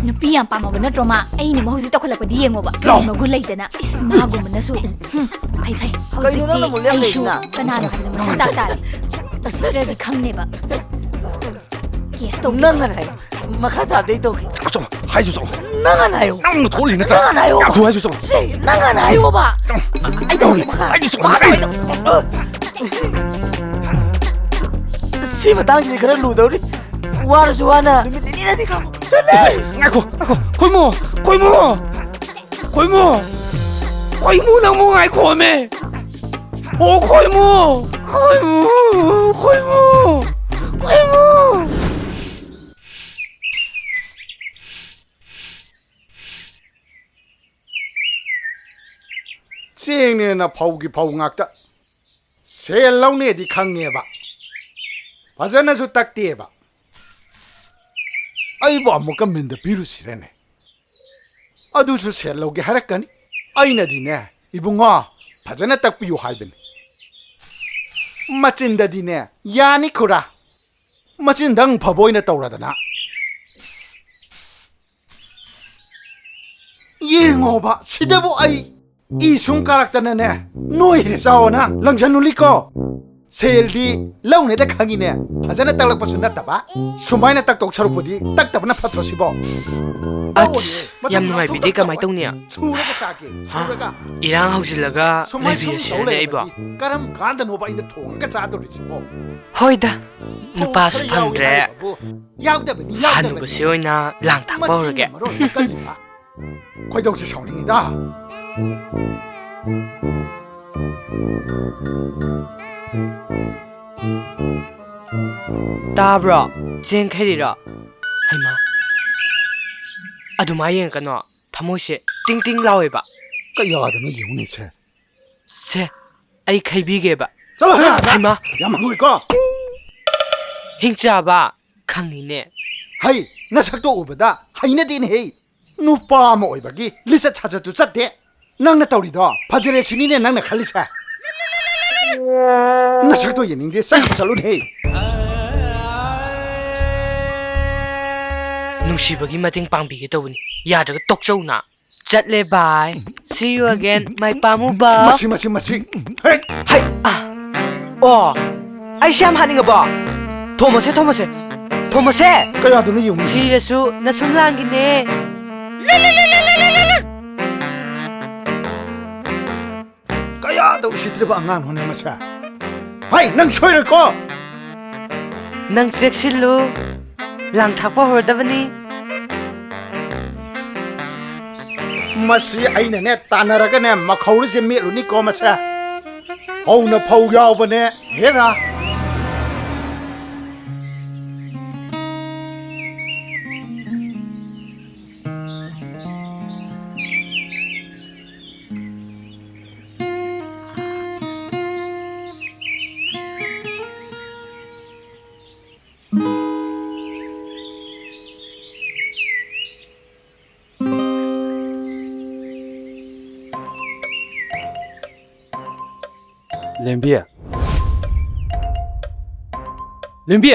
ꯅꯨꯄꯤ ꯌꯥꯝ ꯄꯥꯝꯃꯕ ꯅꯠꯇ꯭ꯔꯣ ꯃꯥ? ꯑꯩꯅ ꯍꯧꯖꯤꯛ ꯇꯧꯈꯠꯂꯛꯄꯗꯤ ꯌꯦꯡꯉꯣꯕ꯫ ꯂꯥꯎ꯫ ꯀꯔꯤ ꯃꯒꯨꯟ ꯂꯩꯗꯅ꯫ ꯏꯁ, ꯃꯥꯒꯨꯝꯕꯅꯁꯨ꯫ ꯍꯨꯝ, ꯐꯩ, ꯐꯩ꯫ ꯀꯩꯅꯣ ꯍꯧꯖꯤꯛꯇꯤ ꯅꯪꯅ ꯑꯃꯨꯛ ꯑꯩꯁꯨ ꯂꯦꯞꯂꯩꯁꯤꯅ? ꯀꯅꯥꯅꯣ ꯍꯥꯏꯕꯗꯣ ꯃꯁꯛ ꯇꯥꯛ ꯇꯥꯔꯦ꯫ ꯎꯁꯤꯠꯇ꯭ꯔꯗꯤ ꯈꯪꯅꯦꯕ꯫ ꯀꯦꯁ ꯇꯧꯒꯦ꯫ ꯅꯪ ꯍꯥꯟꯅ ꯍꯥꯏꯌꯣ꯫ ꯃꯈꯥ ꯇꯥꯕꯗꯤ ꯑꯩ ꯇꯧꯒꯦ꯫ ꯆꯠꯂꯣ, ꯍꯥꯏꯁꯨ ꯆꯠꯂꯣ꯫ ꯅꯪ ꯍꯥꯟꯅ ꯍꯥꯏꯌꯣ꯫ ꯅꯪꯅ ꯊꯣꯛꯍꯜꯂꯤ ꯅꯠꯇ꯭ꯔꯥ? ꯅꯪ ꯍꯥꯟꯅ ꯍꯥꯏꯌꯣ꯫ ꯌꯥꯝ ꯊꯨ ꯍꯥꯏꯁꯨ ꯆꯠꯂꯣ꯫ ꯁꯤ, ꯅꯪ ꯍꯥꯟꯅ ꯍꯥꯏꯌꯣꯕ꯫ ꯆꯠꯂꯣ꯫ ꯑꯩ ꯇꯧꯒꯦ ꯃꯈꯥ꯫ ꯍꯥꯏꯁꯨ ꯆꯠꯂꯣ꯫ ꯃꯈꯥ ꯇꯧ, ꯑꯩ ꯇꯧ꯫ ꯁꯤ ꯃꯇꯥꯡꯁꯤꯗꯤ ꯈꯔ ꯂꯨꯗꯧꯔꯤ꯫ ꯋꯥꯔꯁꯨ ꯋꯥꯅ ꯅꯨꯃꯤꯠ ꯅꯤꯅꯤꯗꯗꯤ ꯈꯥꯡꯉꯨ꯫ ꯆꯠꯂꯦ꯫ ꯉꯥꯏꯈꯣ, ꯉꯥꯏꯈꯣ꯫ ꯈꯣꯏꯃꯨ, ꯈꯣꯏꯃꯨ꯫ ꯈꯣꯏꯃꯨ! ꯈꯣꯏꯃꯨ ꯅꯪꯕꯨ ꯉꯥꯏꯈꯣꯃꯦ! ꯑꯣ ꯈꯣꯏꯃꯨ! ꯈꯣꯏꯃꯨ! ꯈꯣꯏꯃꯨ! ꯈꯣꯏꯃꯨ! ꯆꯦꯡꯅꯦꯅ ꯐꯧꯒꯤ ꯐꯧ ꯉꯥꯛꯇ꯫ ꯁꯦꯜ ꯂꯧꯅꯦꯗꯤ ꯈꯪꯉꯦꯕ꯫ ꯐꯖꯅꯁꯨ ꯇꯛꯇꯦꯕ꯫ ꯑꯩꯕꯨ ꯑꯃꯨꯛꯀ ꯃꯤꯟꯗ ꯄꯤꯔꯨꯁꯤꯔꯅꯦ? ꯑꯗꯨꯁꯨ ꯁꯦꯜ ꯂꯧꯒꯦ ꯍꯥꯏꯔꯛꯀꯅꯤ꯫ ꯑꯩꯅꯗꯤꯅꯦ, "ꯏꯕꯨꯡꯉꯣ, ꯐꯖꯅ ꯇꯛꯄꯤꯌꯨ" ꯍꯥꯏꯕꯅꯤ꯫ ꯃꯆꯤꯟꯗꯗꯤꯅꯦ, "ꯌꯥꯅꯤ ꯈꯨꯔꯥ, ꯃꯆꯤꯟꯗꯪ ꯐꯕ ꯑꯣꯏꯅ ꯇꯧꯔꯗꯅ"꯫ ꯌꯦꯡꯉꯣꯕ, ꯁꯤꯗꯕꯨ ꯑꯩ ꯏ ꯁꯨꯝ ꯀꯥꯔꯛꯇꯅꯅꯦ, ꯅꯣꯏ ꯍꯦꯛ ꯆꯥꯎꯑꯣꯅ ꯂꯪꯁꯟꯂꯨꯂꯤꯀꯣ꯫ ꯁꯦꯜꯗꯤ ꯂꯧꯅꯦꯗ ꯈꯪꯉꯤꯅꯦ, ꯐꯖꯅ ꯇꯛꯂꯛꯄꯁꯨ ꯅꯠꯇꯕ꯫ ꯁꯨꯃꯥꯏꯅ ꯇꯛꯇꯧ ꯁꯔꯨꯛꯄꯨꯗꯤ ꯇꯛꯇꯕꯅ ꯐꯠꯇ꯭ꯔꯣ ꯁꯤꯕꯣ? ꯑꯁ, ꯌꯥꯝ ꯅꯨꯡꯉꯥꯏꯕꯤꯗꯦ, ꯀꯃꯥꯏ ꯇꯧꯅꯤ? ꯁꯨꯔꯒ ꯆꯥꯒꯦ, ꯁꯨꯔꯒ꯫ ꯏꯔꯥꯡ ꯍꯧꯖꯤꯜꯂꯒ ꯁꯨꯃꯥꯏ ꯁꯨꯝ ꯂꯩꯕꯤꯔꯁꯤꯔꯅꯦ ꯇꯧ ꯑꯩꯕꯣ? ꯂꯩꯔꯗꯤ ꯀꯔꯝ ꯀꯥꯟꯗꯅꯣꯕ ꯑꯩꯅ ꯊꯣꯡꯉꯒ ꯆꯥꯗꯧꯔꯤꯁꯤꯕꯣ? ꯍꯣꯏꯗ, ꯊꯣꯡ ꯅꯨꯄꯥꯁꯨ ꯈꯔ ꯌꯥꯎꯏ ꯐꯪꯗ꯭ꯔꯦ꯫ ꯍꯥꯏꯔꯤꯕꯕꯨ ꯌꯥꯎꯗꯕꯅꯤ, ꯌꯥꯎꯗꯕꯅꯤ꯫ ꯍꯅꯨꯕꯁꯦ ꯑꯣꯏꯅ ꯂꯥꯡ ꯊꯥꯛꯄ ꯃꯆꯤꯟꯅ ꯍꯧꯔꯒꯦ꯫ ꯃꯔꯣꯟ ꯑꯃ ꯀꯜꯂꯤꯕ꯫ ꯈꯣꯏꯗꯧꯁꯦ ꯁꯥꯎꯅꯤꯡꯉꯤꯗ꯫ ꯇꯥꯕ꯭ꯔꯣ? ꯆꯦꯡ ꯈꯩꯔꯤꯔꯣ? ꯍꯩꯃꯥ, ꯑꯗꯨꯃꯥꯏ ꯌꯦꯡꯉꯛꯀꯅꯣ, ꯊꯃꯣꯏꯁꯦ ꯇꯤꯡ ꯇꯤꯡ ꯂꯥꯎꯋꯦꯕ꯫ ꯀꯌꯥꯗꯅꯣ ꯌꯦꯡꯉꯨꯅꯦꯁꯦ꯫ ꯁꯦ, ꯑꯩ ꯈꯩꯕꯤꯒꯦꯕ꯫ ꯆꯠꯂꯣꯍꯦ ꯑꯥꯗ! ꯍꯩꯃꯥ! ꯌꯥꯝ ꯍꯪꯒꯣꯏꯀꯣ꯫ ꯍꯤꯡꯆꯥꯕ! ꯈꯪꯉꯤꯅꯦ꯫ ꯍꯩ, ꯅꯁꯛꯇꯣ ꯎꯕꯗ ꯍꯩꯅꯗꯦꯅꯦꯍꯦ꯫ ꯅꯨꯄꯥ ꯑꯃ ꯑꯣꯏꯕꯒꯤ ꯂꯤꯆꯠ ꯁꯥꯖꯠꯇꯨ ꯆꯠꯇꯦ꯫ ꯅꯪꯅ ꯇꯧꯔꯤꯗꯣ ꯐꯖꯔꯦ ꯁꯤꯅꯤꯅꯦ ꯅꯪꯅ ꯈꯜꯂꯤꯁꯦ꯫ ꯅꯁꯛꯇꯣ ꯌꯦꯡꯅꯤꯡꯗꯦ, ꯆꯠꯈ꯭ꯔ ꯆꯠꯂꯨꯅꯦꯍꯦ꯫ ꯅꯨꯡꯁꯤꯕꯒꯤ ꯃꯇꯦꯡ ꯄꯥꯡꯕꯤꯒꯦ ꯇꯧꯕꯅꯤ, ꯌꯥꯗ꯭ꯔꯒ ꯇꯣꯛꯆꯧꯅ꯫ ꯆꯠꯂꯦ ꯕꯥꯏ꯫ See you again, my ꯄꯥꯝꯃꯨꯕ꯫ ꯃꯁꯤ, ꯃꯁꯤ, ꯃꯁꯤ꯫ ꯍꯦꯛ! ꯍꯩ! ꯑꯥ! ꯑꯣ! ꯑꯩꯁꯦ ꯌꯥꯝ ꯍꯥꯠꯅꯤꯡꯉꯕꯣ? ꯊꯣꯝꯃꯁꯦ, ꯊꯣꯝꯃꯁꯦ꯫ ꯊꯣꯝꯃꯁꯦ! ꯀꯌꯥꯗꯅꯣ ꯌꯦꯡꯉꯨ꯫ ꯁꯤꯔꯁꯨ ꯅꯁꯨꯝ ꯂꯥꯡꯒꯤꯅꯦ꯫ ꯀꯌꯥꯗ ꯎꯁꯤꯠꯇ꯭ꯔꯤꯕ ꯑꯉꯥꯡꯅꯣꯅꯦ ꯃꯁꯦ꯫ ꯍꯩ, ꯅꯪ ꯁꯣꯏꯔꯦꯀꯣ! ꯅꯪ ꯆꯦꯛꯁꯤꯜꯂꯨ꯫ ꯂꯥꯡ ꯊꯥꯛꯄ ꯍꯧꯔꯗꯕꯅꯤ꯫ ꯃꯁꯤ ꯑꯩꯅꯅꯦ ꯇꯥꯟꯅꯔꯒꯅꯦ ꯃꯈꯧꯔꯤꯁꯦ ꯃꯦꯠꯂꯨꯅꯤꯀꯣ ꯃꯁꯦ꯫ ꯍꯧꯅ ꯐꯧ ꯌꯥꯎꯕꯅꯦ꯫ ꯍꯦꯔꯥ! ꯂꯦꯝꯕꯤ꯫ ꯂꯦꯝꯕꯤ꯫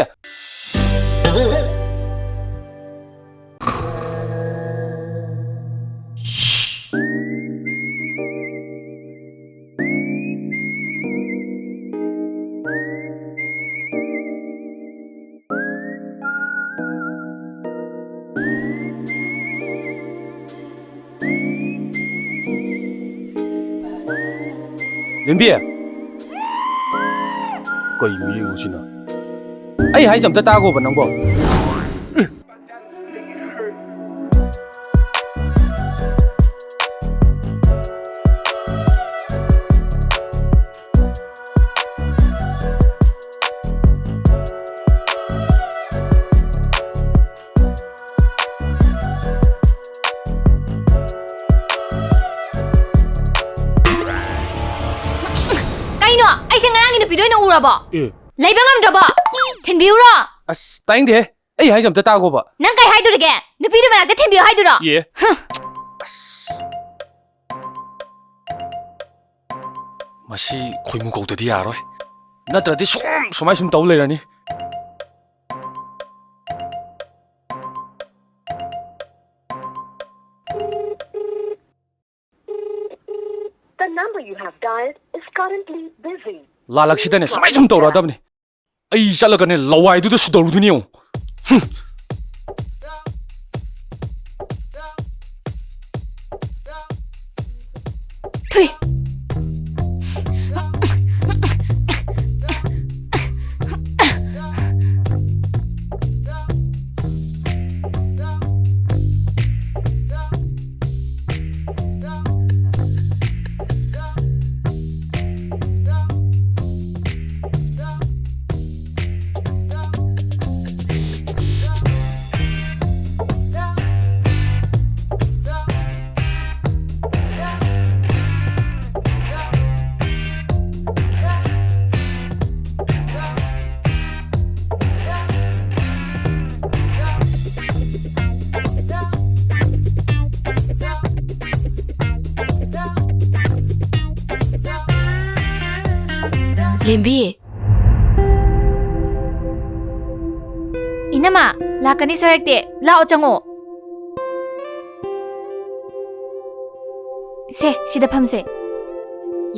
ꯂꯦꯝꯕꯤ꯫ ꯀꯩ ꯃꯤꯌꯦꯡꯅꯣ ꯁꯤꯅ? ꯑꯩ ꯍꯥꯏꯁꯦ ꯑꯝꯇ ꯇꯥꯒꯣꯕ ꯅꯪꯕꯣ꯫ ꯀꯩꯅꯣ? ꯑꯩꯁꯦ ꯉꯔꯥꯡꯒꯤ ꯅꯨꯄꯤꯗꯣ ꯑꯣꯏꯅ ꯎꯔꯕꯣ? ꯑꯦ꯫ ꯂꯩꯕ ꯉꯝꯗ꯭ꯔꯕꯣ? ꯊꯤꯟꯕꯤꯌꯨꯔꯣ? ꯑꯁ, ꯇꯥꯅꯤꯡꯗꯦꯍꯦ꯫ ꯑꯩ ꯍꯥꯏꯁꯦ ꯑꯝꯇ ꯇꯥꯒꯣꯕ꯫ ꯅꯪ ꯀꯩ ꯍꯥꯏꯗꯣꯔꯤꯒꯦ? ꯅꯨꯄꯤꯗꯨ ꯃꯅꯥꯛꯇ ꯊꯤꯟꯕꯤꯌꯨ ꯍꯥꯏꯗꯨꯔꯣ? ꯑꯦ꯫ ꯍꯨꯝ꯫ ꯑꯁ꯫ ꯃꯁꯤ ꯈꯣꯏꯃꯨ ꯀꯧꯗꯗꯤ ꯌꯥꯔꯣꯏ꯫ ꯅꯠꯇ꯭ꯔꯗꯤ ꯁꯨꯝ ꯁꯨꯃꯥꯏ ꯁꯨꯝ ꯇꯧ ꯂꯩꯔꯅꯤ꯫ The number you have dialed is currently busy. ꯂꯥꯜꯂꯛꯁꯤꯗꯅꯦ ꯁꯨꯃꯥꯏ ꯁꯨꯝ ꯇꯧꯔꯛꯑꯗꯕꯅꯤ꯫ ꯑꯩ ꯆꯠꯂꯒꯅꯦ ꯂꯋꯥꯏꯗꯨꯗ ꯁꯨꯗꯧꯔꯨꯗꯣꯏꯅꯤ ꯌꯦꯡꯉꯨ꯫ ꯍꯨꯝ꯫ ꯊꯨꯏ꯫ ꯂꯦꯝꯕꯤ꯫ ꯏꯅꯝꯃ, ꯂꯥꯛꯀꯅꯤ ꯁꯣꯏꯔꯛꯇꯦ꯫ ꯂꯥꯛꯑꯣ, ꯆꯪꯉꯣ꯫ ꯁꯦ, ꯁꯤꯗ ꯐꯝꯁꯦ꯫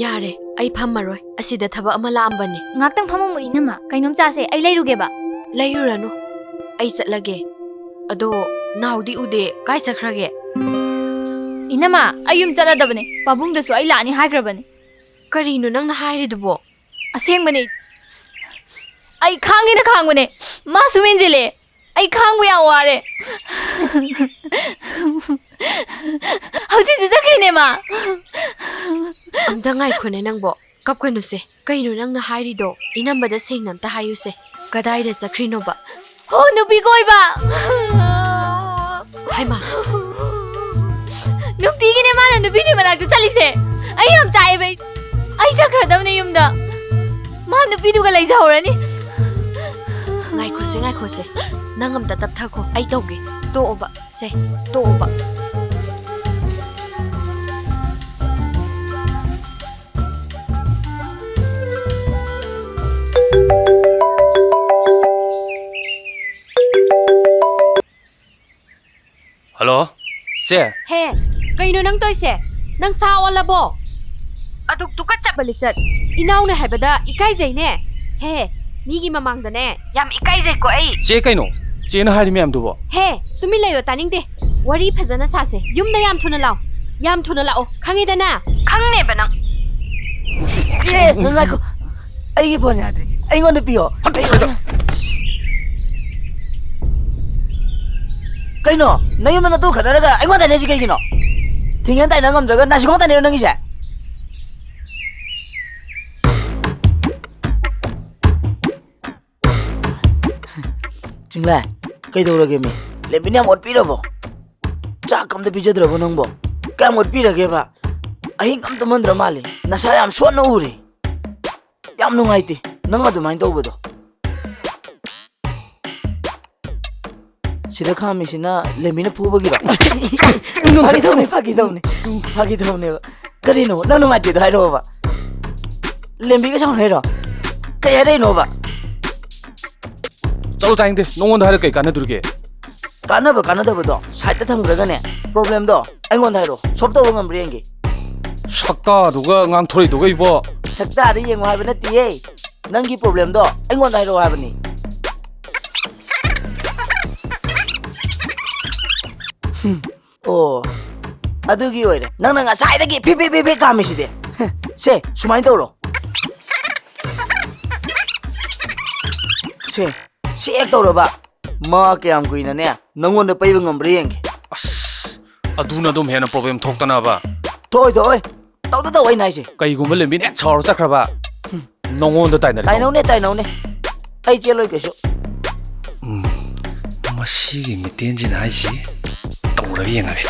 ꯌꯥꯔꯦ, ꯑꯩ ꯐꯝꯃꯔꯣꯏ꯫ ꯑꯁꯤꯗ ꯊꯕꯛ ꯑꯃ ꯂꯥꯛꯑꯝꯕꯅꯦ꯫ ꯉꯥꯛꯇꯪ ꯐꯝꯃꯝꯃꯨ, ꯏꯅꯝꯃ꯫ ꯀꯩꯅꯣꯝ ꯆꯥꯁꯦ, ꯑꯩ ꯂꯩꯔꯨꯒꯦꯕ꯫ ꯂꯩꯔꯨꯔꯅꯨ, ꯑꯩ ꯆꯠꯂꯒꯦ꯫ ꯑꯗꯣ ꯅꯥꯎꯗꯤ ꯎꯗꯦ, ꯀꯥꯏ ꯆꯠꯈ꯭ꯔꯒꯦ? ꯏꯅꯝꯃ, ꯑꯩ ꯌꯨꯝ ꯆꯠꯂꯗꯕꯅꯦ꯫ ꯄꯥꯕꯨꯡꯗꯁꯨ ꯑꯩ ꯂꯥꯛꯑꯅꯤ ꯍꯥꯏꯈ꯭ꯔꯕꯅꯦ꯫ ꯀꯔꯤꯅꯣ ꯅꯪꯅ ꯍꯥꯏꯔꯤꯗꯨꯕꯣ? ꯑꯁꯦꯡꯕꯅꯦ꯫ ꯑꯩ ꯈꯥꯡꯒꯦꯅ ꯈꯥꯡꯕꯅꯦ, ꯃꯥ ꯁꯨꯝ ꯍꯦꯟꯖꯤꯜꯂꯦ꯫ ꯑꯩ ꯈꯥꯡꯕ ꯌꯥꯝ ꯋꯥꯔꯦ꯫ ꯍꯧꯖꯤꯛꯁꯨ ꯆꯠꯈ꯭ꯔꯦꯅꯦ ꯃꯥ꯫ ꯑꯝꯇ ꯉꯥꯏꯈꯣꯅꯦ ꯅꯪꯕꯣ, ꯀꯞꯀꯅꯨꯁꯦ꯫ ꯀꯩꯅꯣ ꯅꯪꯅ ꯍꯥꯏꯔꯤꯗꯣ? ꯏꯅꯝꯕꯗ ꯁꯦꯡꯅ ꯑꯝꯇ ꯍꯥꯏꯌꯨꯁꯦ, ꯀꯗꯥꯏꯗ ꯆꯠꯈ꯭ꯔꯤꯅꯣꯕ? ꯍꯣ, ꯅꯨꯄꯤ ꯀꯣꯏꯕ! ꯍꯩꯃꯥ! ꯅꯨꯡꯇꯤꯒꯤꯅꯦ ꯃꯥꯅ ꯅꯨꯄꯤꯗꯨꯒꯤ ꯃꯅꯥꯛꯇ ꯆꯠꯂꯤꯁꯦ꯫ ꯑꯩ ꯌꯥꯝ ꯆꯥꯛꯑꯦꯕ꯫ ꯑꯩ, ꯑꯩ ꯆꯠꯈ꯭ꯔꯗꯕꯅꯦ ꯌꯨꯝꯗ꯫ ꯃꯥ ꯅꯨꯄꯤꯗꯨꯒ ꯂꯩꯖꯍꯧꯔꯅꯤ꯫ ꯉꯥꯏꯈꯣꯁꯦ, ꯉꯥꯏꯈꯣꯁꯦ꯫ ꯅꯪ ꯑꯝꯇ ꯇꯞꯊꯈꯣ꯫ ꯑꯩ ꯇꯧꯒꯦ꯫ ꯇꯣꯛꯑꯣꯕ꯫ ꯁꯦ, ꯇꯣꯛꯑꯣꯕ꯫ ꯍꯜꯂꯣ, ꯆꯦ꯫ ꯍꯦ, ꯀꯩꯅꯣ ꯅꯪ ꯇꯧꯏꯁꯦ? ꯅꯪ ꯁꯥ ꯑꯣꯜꯂꯕꯣ? ꯑꯗꯨꯛ ꯇꯨꯀꯠꯆꯕ ꯂꯤꯆꯠ! ꯏꯅꯥꯎꯅꯦ ꯍꯥꯏꯕꯗ ꯏꯀꯥꯏꯖꯩꯅꯦ꯫ ꯍꯦ, ꯃꯤꯒꯤ ꯃꯃꯥꯡꯗꯅꯦ꯫ ꯌꯥꯝ ꯏꯀꯥꯏꯖꯩꯀꯣ ꯑꯩ꯫ ꯆꯦ, ꯀꯩꯅꯣ? ꯆꯦꯅ ꯍꯥꯏꯔꯤ ꯃꯌꯥꯝꯗꯨꯕꯣ? ꯍꯦ, ꯇꯨꯃꯤꯟ ꯂꯩꯌꯣ, ꯇꯥꯅꯤꯡꯗꯦ꯫ ꯋꯥꯔꯤ ꯐꯖꯅ ꯁꯥꯁꯦ꯫ ꯌꯨꯝꯗ ꯌꯥꯝ ꯊꯨꯅ ꯂꯥꯛꯑꯣ꯫ ꯌꯥꯝ ꯊꯨꯅ ꯂꯥꯛꯑꯣ꯫ ꯈꯪꯉꯦꯗꯅ? ꯈꯪꯅꯦꯕ ꯅꯪ꯫ ꯑꯦ, ꯉꯥꯏꯈꯣ꯫ ꯑꯩꯒꯤ ꯐꯣꯟ ꯌꯥꯗ꯭ꯔꯦ꯫ ꯑꯩꯉꯣꯟꯗ ꯄꯤꯌꯣ꯫ ꯀꯩꯅꯣ? ꯅꯌꯨꯝꯗ ꯅꯇꯨ ꯈꯠꯅꯔꯒ ꯑꯩꯉꯣꯟꯗ ꯇꯥꯏꯅꯩꯁꯤ ꯀꯩꯒꯤꯅꯣ? ꯊꯤꯡꯉꯦꯅ ꯇꯥꯏꯅ ꯉꯝꯗ꯭ꯔꯒ ꯅꯥꯁꯤꯡꯉꯣ ꯇꯥꯏꯅꯩꯔꯣ ꯅꯪꯒꯤꯁꯦ? ꯆꯤꯡꯂꯥꯏ, ꯀꯩꯗꯧꯔꯒꯦ ꯃꯤ? ꯂꯦꯝꯕꯤꯅ ꯌꯥꯝ ꯑꯣꯠꯄꯤꯔꯕꯣ? ꯆꯥꯛ ꯑꯝꯇ ꯄꯤꯖꯗ꯭ꯔꯕꯣ ꯅꯪꯕꯣ? ꯀꯌꯥꯝ ꯑꯣꯠꯄꯤꯔꯒꯦꯕ? ꯑꯍꯤꯡ ꯑꯝ ꯇꯨꯝꯍꯟꯗ꯭ꯔ ꯃꯥꯜꯂꯦ꯫ ꯅꯁꯥ ꯌꯥꯝ ꯁꯣꯟꯅ ꯎꯔꯦ꯫ ꯌꯥꯝ ꯅꯨꯡꯉꯥꯏꯇꯦ ꯅꯪ ꯑꯗꯨꯃꯥꯏꯅ ꯇꯧꯕꯗꯣ꯫ ꯁꯤꯗ ꯈꯥꯝꯃꯤꯁꯤꯅ ꯂꯦꯝꯕꯤꯅ ꯐꯨꯕꯒꯤꯔꯣ? ꯐꯥꯒꯤ ꯇꯧꯅꯦ, ꯐꯥꯒꯤ ꯇꯧꯅꯦ꯫ ꯐꯥꯒꯤ ꯇꯧꯅꯦꯕ꯫ ꯀꯔꯤꯅꯣ? ꯅꯪ ꯅꯨꯡꯉꯥꯏꯇꯦꯗꯣ ꯍꯥꯏꯔꯛꯑꯣꯕ꯫ ꯂꯦꯝꯕꯤꯒ ꯁꯥꯎꯅꯩꯔꯣ? ꯀꯩ ꯍꯥꯏꯔꯛꯏꯅꯣꯕ? ꯆꯠꯂꯣ, ꯇꯥꯅꯤꯡꯗꯦ꯫ ꯅꯉꯣꯟꯗ ꯍꯥꯏꯔꯒ ꯀꯩ ꯀꯥꯟꯅꯗꯣꯔꯤꯒꯦ? ꯀꯥꯟꯅꯕ ꯀꯥꯟꯅꯗꯕꯗꯣ ꯁꯥꯏꯗꯇ ꯊꯝꯈ꯭ꯔꯒꯅꯦ, ꯄ꯭ꯔꯣꯕ꯭ꯂꯦꯝꯗꯣ ꯑꯩꯉꯣꯟꯗ ꯍꯥꯏꯔꯛꯑꯣ, ꯁꯣꯜꯕ ꯇꯧꯕ ꯉꯝꯕ꯭ꯔꯥ ꯌꯦꯡꯒꯦ꯫ ꯁꯛꯇꯥꯗꯨꯒ ꯉꯥꯡꯊꯣꯔꯛꯏꯗꯨꯒ ꯏꯕꯣ꯫ ꯁꯛꯇꯥꯗ ꯌꯦꯡꯉꯣ ꯍꯥꯏꯕ ꯅꯠꯇꯤꯌꯦ, ꯅꯪꯒꯤ ꯄ꯭ꯔꯣꯕ꯭ꯂꯦꯝꯗꯣ ꯑꯩꯉꯣꯟꯗ ꯍꯥꯏꯔꯛꯑꯣ ꯍꯥꯏꯕꯅꯤ꯫ ꯑꯣ, ꯑꯗꯨꯒꯤ ꯑꯣꯏꯔꯦ ꯅꯪꯅ ꯉꯁꯥꯏꯗꯒꯤ ꯐꯤ ꯐꯤ ꯐꯤ ꯐꯤ ꯀꯥꯝꯃꯤꯁꯤꯗꯤ꯫ ꯁꯦ, ꯁꯨꯃꯥꯏꯅ ꯇꯧꯔꯣ꯫ ꯁꯦ, ꯁꯤ ꯍꯦꯛ ꯇꯧꯔꯕ, ꯃꯥ ꯀꯌꯥꯝ ꯀꯨꯏꯅꯅꯦ ꯅꯪꯉꯣꯟꯗ ꯄꯩꯕ ꯉꯝꯕ꯭ꯔꯥ ꯌꯦꯡꯒꯦ꯫ ꯑꯁ, ꯑꯗꯨꯅ ꯑꯗꯨꯝ ꯍꯦꯟꯅ ꯄ꯭ꯔꯣꯕ꯭ꯂꯦꯝ ꯊꯣꯛꯇꯅꯕ꯫ ꯊꯣꯛꯑꯣꯏ, ꯊꯣꯛꯑꯣꯏ꯫ ꯇꯧꯗ ꯇꯧ ꯑꯩꯅ ꯍꯥꯏꯁꯦ꯫ ꯀꯩꯒꯨꯝꯕ ꯂꯦꯝꯕꯤꯅ ꯍꯦꯛ ꯁꯥꯎꯔ ꯆꯠꯈ꯭ꯔꯕ, ꯅꯉꯣꯟꯗ ꯇꯥꯏꯅꯔꯦ꯫ ꯇꯥꯏꯅꯧꯅꯦ, ꯇꯥꯏꯅꯧꯅꯦ꯫ ꯑꯩ ꯆꯦꯜꯂꯣꯏ ꯀꯩꯁꯨ꯫ ꯃꯁꯤꯒꯤ ꯃꯤꯇꯦꯟꯁꯤꯅ ꯍꯥꯏꯁꯤ ꯇꯧꯔꯒ ꯌꯦꯡꯉꯒꯦ꯫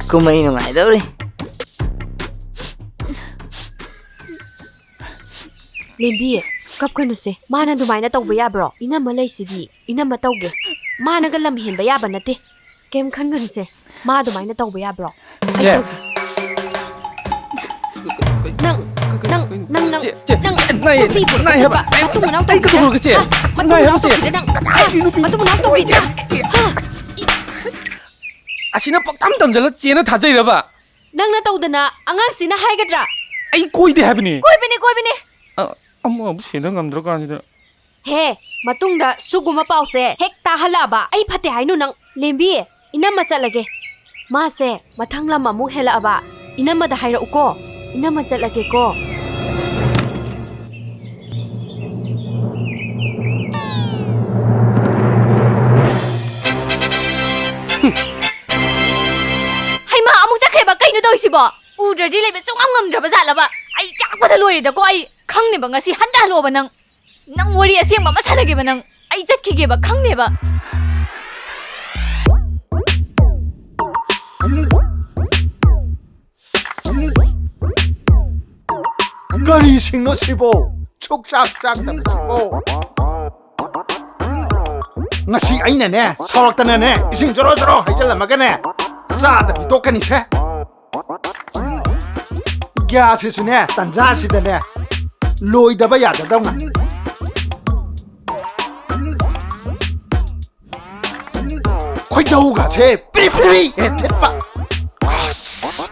ꯀꯨꯝꯍꯩ ꯅꯨꯡꯉꯥꯏꯗꯧꯔꯤ꯫ ꯂꯦꯝꯕꯤ, ꯀꯞꯀꯅꯨꯁꯦ꯫ ꯃꯥꯅ ꯑꯗꯨꯃꯥꯏꯅ ꯇꯧꯕ ꯌꯥꯕ꯭ꯔꯣ? ꯏꯅꯝꯃ ꯂꯩꯁꯤꯗꯤ꯫ ꯏꯅꯝꯃ ꯇꯧꯒꯦ꯫ ꯃꯥꯅꯒ ꯂꯝ ꯍꯦꯟꯕ ꯌꯥꯕ ꯅꯠꯇꯦ꯫ ꯀꯩꯝ ꯈꯟꯒꯅꯨꯁꯦ꯫ ꯃꯥ ꯑꯗꯨꯃꯥꯏꯅ ꯇꯧꯕ ꯌꯥꯕ꯭ꯔꯣ? ꯑꯩ ꯆꯦ꯫ ꯇꯧꯒꯦ꯫ ꯅꯪ, ꯅꯪ, ꯅꯪ, ꯅꯪ, ꯆꯦ, ꯆꯦ, ꯅꯪ, ꯅꯥꯏ, ꯅꯪ ꯐꯤ ꯄꯨꯔꯛꯄ ꯅꯥꯏ ꯍꯥꯏꯕ꯫ ꯆꯠꯄ꯭ꯔꯥ? ꯃꯇꯨꯡ ꯃꯅꯥꯎ ꯑꯩ ꯀꯩꯗꯧꯔꯒꯦ, ꯆꯦ? ꯍꯥ? ꯃꯇꯨꯡ ꯅꯥꯏ ꯃꯅꯥꯎ ꯍꯥꯏꯕ, ꯆꯦ꯫ ꯇꯧꯈꯤꯗ꯭ꯔꯥ ꯅꯪ? ꯍꯥ? ꯃꯇꯨꯡ ꯃꯅꯥꯎ ꯇꯧꯈꯤꯗ꯭ꯔꯥ? ꯍꯥ? ꯑꯁꯤꯅ ꯄꯪꯇꯝ ꯇꯝꯖꯜꯂ ꯆꯦꯅ ꯊꯥꯖꯩꯔꯕ? ꯅꯪꯅ ꯇꯧꯗꯅ ꯑꯉꯥꯡꯁꯤꯅ ꯍꯥꯏꯒꯗ꯭ꯔꯥ? ꯑꯩ ꯀꯣꯏꯗꯦ ꯍꯥꯏꯕꯅꯤ꯫ ꯀꯣꯏꯕꯅꯤ, ꯀꯣꯏꯕꯅꯤ꯫ ꯑ, ꯑꯃꯕꯨ ꯁꯦꯟꯅ ꯉꯝꯗ꯭ꯔꯀꯥꯟꯁꯤꯗ꯫ ꯍꯦ, ꯃꯇꯨꯡꯗ ꯁꯤꯒꯨꯝꯕ ꯄꯥꯎꯁꯦ ꯍꯦꯛ ꯇꯥꯍꯜꯂꯛꯑꯕ ꯑꯩ ꯐꯠꯇꯦ ꯍꯥꯏꯅꯨ ꯅꯪ꯫ ꯂꯦꯝꯕꯤ, ꯏꯅꯝꯃ ꯆꯠꯂꯒꯦ꯫ ꯃꯥꯁꯦ ꯃꯊꯪ ꯂꯝ ꯑꯃꯨꯛ ꯍꯦꯜꯂꯛꯑꯕ ꯏꯅꯝꯃꯗ ꯍꯥꯏꯔꯛꯎꯀꯣ꯫ ꯏꯅꯝꯃ ꯆꯠꯂꯒꯦꯀꯣ꯫ ꯍꯩꯃꯥ, ꯑꯃꯨꯛ ꯆꯠꯈ꯭ꯔꯦꯕ꯫ ꯀꯩꯅꯣ ꯇꯧꯔꯤꯁꯤꯕꯣ? ꯎꯗ꯭ꯔꯗꯤ ꯂꯩꯕ ꯁꯨꯡꯉꯝ ꯉꯝꯗ꯭ꯔꯕ ꯖꯥꯠꯂꯕ? ꯑꯩ ꯆꯥꯛꯄꯗ ꯂꯣꯏꯔꯦꯗꯀꯣ꯫ ꯑꯩ ꯈꯪꯅꯦꯕ ꯉꯁꯤ ꯍꯟꯊꯍꯜꯂꯣꯕ ꯅꯪ꯫ ꯅꯪ ꯋꯥꯔꯤ ꯑꯁꯦꯡꯕ ꯑꯃ ꯁꯥꯟꯅꯒꯦꯕ ꯅꯪ꯫ ꯑꯩ ꯆꯠꯈꯤꯒꯦꯕ, ꯈꯪꯅꯦꯕ꯫ ꯀꯔꯤꯁꯤꯡꯅꯣ ꯁꯤꯕꯣ? ꯁꯨꯛꯆꯥꯛ ꯆꯥꯛꯇꯕ ꯁꯤꯕꯣ? ꯉꯁꯤ ꯑꯩꯅꯅꯦ, ꯁꯥꯎꯔꯛꯇꯅꯅꯦ, ꯏꯁꯤꯡ ꯖꯣꯔꯣ ꯖꯣꯔꯣ ꯍꯩꯖꯤꯜꯂꯝꯃꯒꯅꯦ, ꯆꯥꯗꯕꯤ ꯇꯣꯛꯀꯅꯤꯁꯦ꯫ ꯒ꯭ꯌꯥꯁꯁꯤꯁꯨꯅꯦ, ꯇꯟꯖꯥꯁꯤꯗꯅꯦ, ꯂꯣꯏꯗꯕ ꯌꯥꯗꯗꯧꯅ꯫ ꯈꯣꯏꯗꯧꯒꯁꯦ ꯄ꯭ꯔꯤ ꯄ꯭ꯔꯤ ꯍꯦꯛ ꯊꯤꯠꯄ꯫ ꯑꯁ!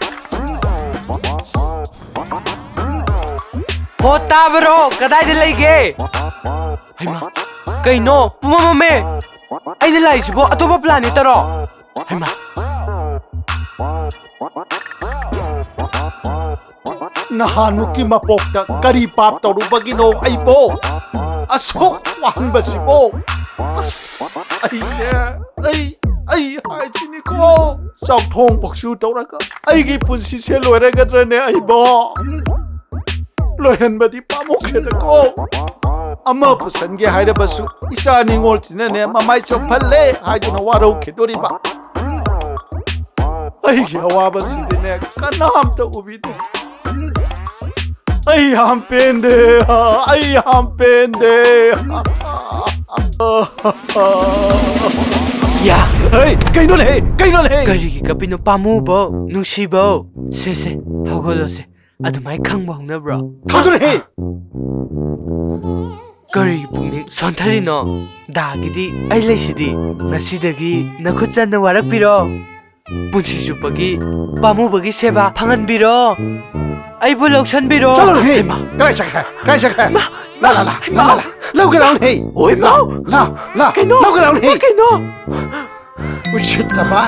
ꯍꯣ, ꯇꯥꯕꯔꯣ? ꯀꯗꯥꯏꯗ ꯂꯩꯒꯦ? ꯍꯩꯃꯥ, ꯀꯩꯅꯣ? ꯄꯨꯃꯝ ꯃꯝꯃꯦ꯫ ꯑꯩꯅ ꯂꯥꯛꯏꯁꯤꯕꯣ ꯑꯇꯣꯞꯄ planetꯇꯔꯣ? ꯍꯩꯃꯥ꯫ ꯅꯍꯥꯟꯃꯨꯛꯀꯤ ꯃꯄꯣꯛꯇ ꯀꯔꯤ ꯄꯥꯞ ꯇꯧꯔꯨꯕꯒꯤꯅꯣ ꯑꯩꯕꯣ? ꯑꯁꯨꯛ ꯋꯥꯍꯟꯕꯁꯤꯕꯣ? ꯑꯁ, ꯑꯩꯅꯦ, ꯑꯩ, ꯑꯩ ꯍꯥꯏꯁꯤꯅꯤꯀꯣ꯫ ꯆꯥꯛꯊꯣꯡ ꯄꯣꯛꯆꯨ ꯇꯧꯔꯒ ꯑꯩꯒꯤ ꯄꯨꯟꯁꯤꯁꯦ ꯂꯣꯏꯔꯒꯗ꯭ꯔꯅꯦ ꯑꯩꯕꯣ? ꯂꯣꯏꯍꯟꯕꯗꯤ ꯄꯥꯝꯃꯨꯈ꯭ꯔꯦꯗꯀꯣ꯫ ꯑꯃ ꯄꯨꯁꯟꯒꯦ ꯍꯥꯏꯔꯕꯁꯨ ꯏꯆꯥ ꯅꯤꯉꯣꯜꯁꯤꯅꯅꯦ ꯃꯃꯥꯏ ꯆꯣꯞꯍꯜꯂꯦ ꯍꯥꯏꯗꯨꯅ ꯋꯥꯔꯧꯈꯤꯗꯣꯔꯤꯕ꯫ ꯑꯩꯒꯤ ꯑꯋꯥꯕꯁꯤꯗꯤꯅꯦ ꯀꯅꯥꯝꯇ ꯎꯕꯤꯗꯦ꯫ ꯑꯩ ꯌꯥꯝ ꯄꯦꯟꯗꯦ, ꯑꯩ ꯌꯥꯝ ꯄꯦꯟꯗꯦ꯫ ꯌꯥ! ꯍꯩ, ꯀꯩꯅꯣꯅꯦꯍꯦ? ꯀꯩꯅꯣꯅꯦꯍꯦ? ꯀꯔꯤꯒꯤ ꯀꯞꯄꯤꯅꯣ ꯄꯥꯝꯃꯨꯕꯧ, ꯅꯨꯡꯁꯤꯕꯧ? ꯁꯦ, ꯁꯦ, ꯍꯧꯒꯠꯂꯣꯁꯦ꯫ ꯑꯗꯨꯃꯥꯏ ꯈꯪꯕ ꯍꯧꯅꯕ꯭ꯔꯣ? ꯊꯥꯖꯔꯦꯍꯦ! ꯀꯔꯤ ꯄꯨꯛꯅꯤꯡ ꯁꯣꯟꯊꯔꯤꯅꯣ? ꯗꯥꯒꯤꯗꯤ ꯑꯩ ꯂꯩꯁꯤꯗꯤ꯫ ꯉꯁꯤꯗꯒꯤ ꯅꯈꯨꯠ ꯆꯟꯅ ꯋꯥꯔꯛꯄꯤꯔꯣ꯫ ꯄꯨꯟꯁꯤ ꯆꯨꯞꯄꯒꯤ ꯄꯥꯝꯃꯨꯕꯒꯤ ꯁꯦꯕꯥ ꯐꯪꯍꯟꯕꯤꯔꯣ꯫ ꯑꯩꯕꯨ ꯂꯧꯁꯟꯕꯤꯔꯣ꯫ ꯆꯠꯂꯣꯅꯦꯍꯦ! ꯍꯩꯃꯥ! ꯀꯗꯥꯏ ꯆꯠꯈ꯭ꯔꯦ? ꯀꯗꯥꯏ ꯆꯠꯈ꯭ꯔꯦ? ꯂꯥ, ꯂꯥ, ꯂꯥ, ꯂꯥ, ꯂꯥ, ꯂꯥ꯫ ꯂꯧꯒꯦ ꯂꯥꯎꯅꯦꯍꯦ! ꯍꯣꯏ, ꯂꯥ, ꯃꯥ! ꯂꯥ, ꯂꯥ, ꯀꯩꯅꯣ? ꯂꯧꯒꯦ ꯂꯥꯎꯅꯦꯍꯦ! ꯀꯩꯅꯣ? ꯎꯁꯤꯠꯇꯕ!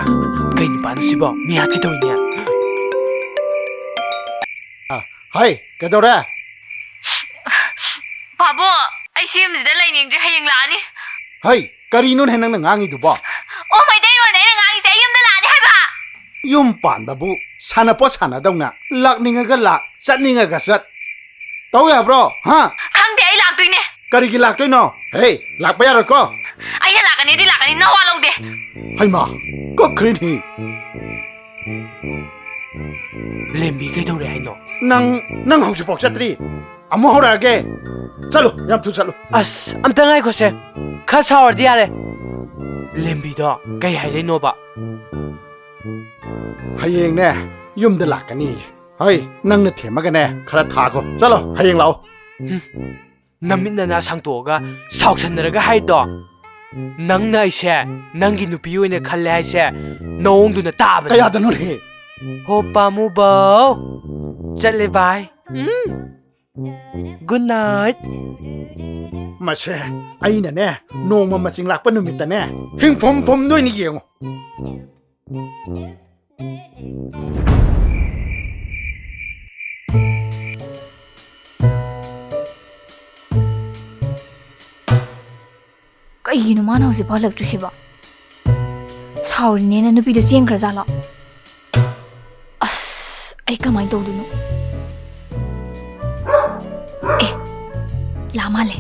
ꯀꯩ ꯅꯨꯄꯥꯅꯣ ꯁꯤꯕꯣ? ꯃꯤ ꯍꯥꯠꯀꯦ ꯇꯧꯏꯅꯦ꯫ ꯑ, ꯍꯩ, ꯀꯩꯗꯧꯔꯦ? ꯄꯥꯕꯨꯡ, ꯑꯩ ꯁꯤ ꯌꯨꯝꯁꯤꯗ ꯂꯩꯅꯤꯡꯗ꯭ꯔꯦ, ꯍꯌꯦꯡ ꯂꯥꯛꯑꯅꯤ꯫ ꯍꯩ, ꯀꯔꯤꯅꯣꯅꯦ ꯅꯪꯅ ꯉꯥꯡꯉꯤꯗꯨꯕꯣ? ꯑꯣ, ꯃꯩꯇꯩꯂꯣꯟꯅꯦ ꯑꯩꯅ ꯉꯥꯡꯉꯤꯁꯦ, ꯑꯩ ꯌꯨꯝꯗ ꯂꯥꯛꯑꯅꯤ ꯍꯥꯏꯕ꯫ ꯌꯨꯝ ꯄꯥꯟꯕꯕꯨ ꯁꯥꯟꯅꯄꯣꯠ ꯁꯥꯟꯅꯗꯧꯅ ꯂꯥꯛꯅꯤꯡꯉꯒ ꯂꯥꯛ, ꯆꯠꯅꯤꯡꯉꯒ ꯆꯠ꯫ ꯇꯧ ꯌꯥꯕ꯭ꯔꯣ? ꯍꯥ? ꯈꯪꯗꯦ, ꯑꯩ ꯂꯥꯛꯇꯣꯏꯅꯦ꯫ ꯀꯔꯤꯒꯤ ꯂꯥꯛꯇꯣꯏꯅꯣ? ꯍꯦ, ꯂꯥꯛꯄ ꯌꯥꯔꯣꯏꯀꯣ꯫ ꯑꯩꯅ ꯂꯥꯛꯀꯅꯤꯗꯤ ꯂꯥꯛꯀꯅꯤ, ꯅꯋꯥ ꯂꯧꯗꯦ꯫ ꯍꯩꯃꯥ, ꯀꯛꯈ꯭ꯔꯦꯅꯦ꯫ ꯂꯦꯝꯕꯤ ꯀꯩꯗꯧꯔꯦ ꯍꯥꯏꯅꯣ? ꯅꯪ, ꯅꯪ ꯍꯧꯖꯤꯛꯐꯥꯎ ꯆꯠꯇ꯭ꯔꯤ? ꯑꯃꯨꯛ ꯍꯧꯔꯛꯑꯒꯦ꯫ ꯆꯠꯂꯨ, ꯌꯥꯝ ꯊꯨ ꯆꯠꯂꯨ꯫ ꯑꯁ, ꯑꯝꯇ ꯉꯥꯏꯈꯣꯁꯦ꯫ ꯈꯔ ꯁꯥꯎꯔꯗꯤ ꯌꯥꯔꯦ꯫ ꯂꯦꯝꯕꯤꯗꯣ ꯀꯩ ꯍꯥꯏꯔꯛꯏꯅꯣꯕ? ꯍꯌꯦꯡꯅꯦ, ꯌꯨꯝꯗ ꯂꯥꯛꯀꯅꯤ꯫ ꯍꯩ, ꯅꯪꯅ ꯊꯦꯝꯃꯒꯅꯦ ꯈꯔ ꯊꯥꯈꯣ꯫ ꯆꯠꯂꯣ, ꯍꯌꯦꯡ ꯂꯥꯛꯑꯣ꯫ ꯅꯃꯤꯠ ꯅꯅꯥ ꯁꯥꯡꯇꯣꯛꯑꯒ ꯁꯥꯎꯁꯟꯅꯔꯒ ꯍꯥꯏꯗꯣ? ꯅꯪꯅ ꯑꯩꯁꯦ ꯅꯪꯒꯤ ꯅꯨꯄꯤ ꯑꯣꯏꯅ ꯈꯜꯂꯦ ꯍꯥꯏꯁꯦ ꯅꯑꯣꯡꯗꯨꯅ ꯇꯥꯕꯅꯦ꯫ ꯀꯌꯥꯗꯅꯣ ꯍꯦ? ꯍꯣ ꯄꯥꯃꯨꯕꯧ, ꯆꯠꯂꯦ ꯚꯥꯏ꯫ ꯎꯝ꯫ Good night꯫ ꯃꯁꯦ, ꯑꯩꯅꯅꯦ ꯅꯣꯡꯃ ꯃꯆꯤꯡ ꯂꯥꯛꯄ ꯅꯨꯃꯤꯠꯇꯅꯦ ꯍꯤꯡꯐꯝ ꯐꯝꯗꯣꯏꯅꯤ, ꯌꯦꯡꯉꯣ꯫ ꯀꯩꯒꯤꯅꯣ ꯃꯥꯅ ꯍꯧꯖꯤꯛꯐꯥꯎ ꯍꯜꯂꯛꯇ꯭ꯔꯤꯁꯤꯕꯣ? ꯁꯥꯎꯔꯤꯅꯦꯅ ꯅꯨꯄꯤꯗꯣ ꯆꯦꯟꯈ꯭ꯔꯖꯥꯠꯂꯣ? ꯑꯁ, ꯑꯩ ꯀꯃꯥꯏꯅ ꯇꯧꯗꯣꯏꯅꯣ? ꯑꯦ, ꯂꯥ ꯃꯥꯜꯂꯦ꯫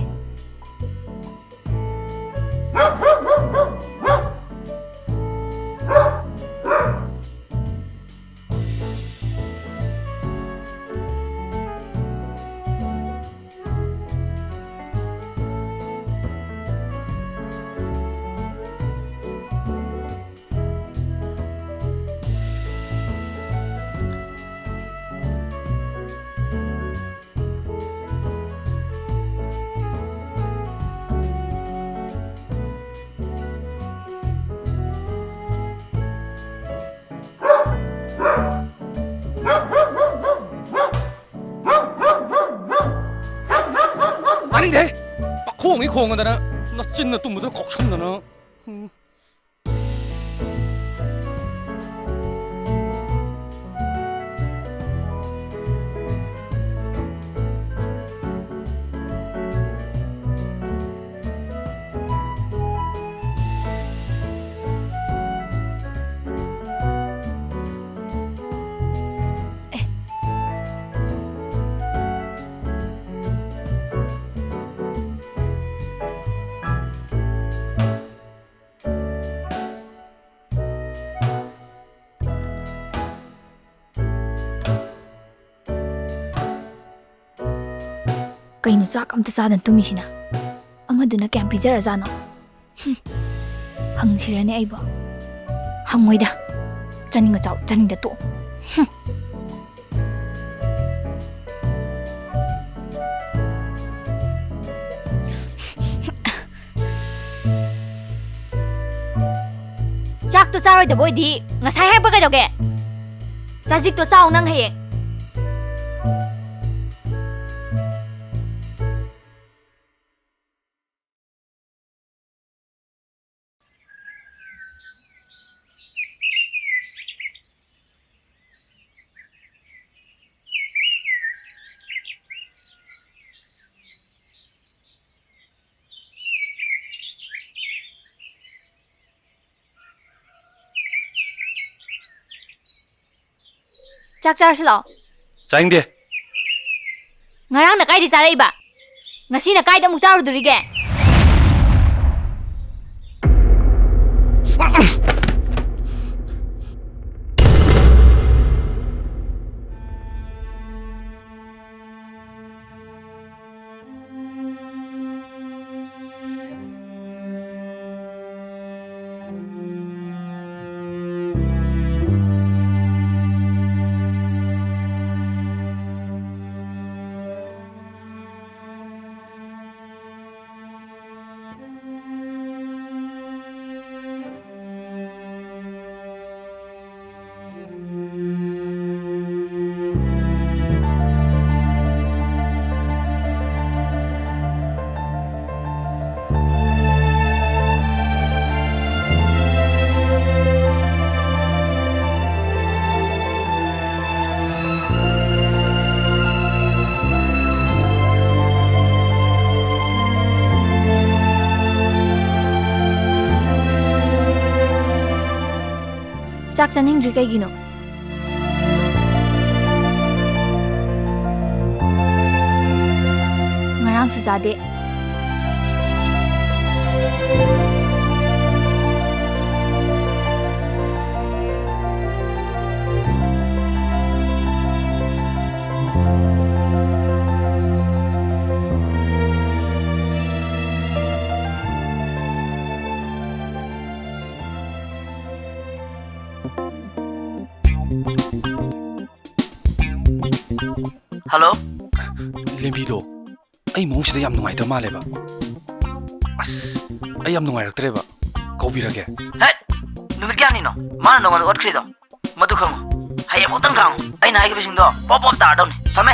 ꯇꯥꯅꯤꯡꯗꯦ! ꯄꯥꯈꯣꯡꯉꯩ ꯈꯣꯡꯉꯗꯅ, ꯅꯆꯤꯟ ꯅꯇꯨꯝꯕꯗꯨꯅ ꯀꯥꯎꯁꯟꯗꯅ꯫ ꯎꯝ꯫ ꯀꯩꯅꯣ ꯆꯥꯛ ꯑꯝꯇ ꯆꯥꯗꯅ ꯇꯨꯝꯃꯤꯁꯤꯅ? ꯑꯃꯗꯨꯅ ꯀꯌꯥꯝ ꯄꯤꯖꯔꯖꯥꯠꯅꯣ? ꯍꯨꯝ, ꯍꯪꯁꯤꯔꯅꯦ ꯑꯩꯕꯣ? ꯍꯪꯉꯣꯏꯗ꯫ ꯆꯥꯅꯤꯡꯉ ꯆꯥꯎ, ꯆꯥꯅꯤꯡꯗ ꯇꯣꯛꯑꯣ꯫ ꯍꯨꯝ꯫ ꯆꯥꯛꯇꯣ ꯆꯥꯔꯣꯏꯗꯕ ꯑꯣꯏꯗꯤ ꯉꯁꯥꯏ ꯍꯥꯏꯔꯛꯄ ꯀꯩꯗꯧꯒꯦ? ꯆꯥꯖꯤꯛꯇꯣ ꯆꯥꯎ ꯅꯪ ꯍꯌꯦꯡ꯫ ꯆꯥꯛ ꯆꯥꯔꯁꯤ ꯂꯥꯛꯑꯣ꯫ ꯆꯥꯅꯤꯡꯗꯦ꯫ ꯉꯔꯥꯡꯅ ꯀꯥꯏꯗ ꯆꯥꯔꯛꯏꯕ? ꯉꯁꯤꯅ ꯀꯥꯏꯗ ꯑꯃꯨꯛ ꯆꯥꯔꯨꯗꯣꯔꯤꯒꯦ? ꯆꯥꯛ ꯆꯥꯅꯤꯡꯗ꯭ꯔꯤ ꯀꯩꯒꯤꯅꯣ? ꯉꯔꯥꯡꯁꯨ ꯆꯥꯗꯦ꯫ ꯍꯜꯂꯣ꯫ ꯂꯦꯝꯕꯤꯗꯣ ꯑꯩ ꯃꯑꯣꯡꯁꯤꯗ ꯌꯥꯝ ꯅꯨꯡꯉꯥꯏꯇꯕ ꯃꯥꯜꯂꯦꯕ꯫ ꯑꯁ, ꯑꯩ ꯌꯥꯝ ꯅꯨꯡꯉꯥꯏꯔꯛꯇ꯭ꯔꯦꯕ꯫ ꯀꯧꯕꯤꯔꯒꯦ꯫ ꯍꯦꯠ! ꯅꯨꯃꯤꯠ ꯀꯌꯥꯅꯤꯅꯣ ꯃꯥꯅ ꯅꯉꯣꯟꯗ ꯑꯣꯠꯈ꯭ꯔꯤꯗꯣ? ꯃꯗꯨ ꯈꯪꯉꯨ, ꯍꯌꯦꯡ ꯐꯥꯎꯇꯪ ꯈꯥꯡꯉꯨ, ꯑꯩꯅ ꯍꯥꯏꯈꯤꯕꯁꯤꯡꯗꯣ ꯄꯣꯞ ꯄꯣꯞ ꯇꯥꯔꯗꯧꯅꯤ꯫ ꯊꯝꯃꯦ꯫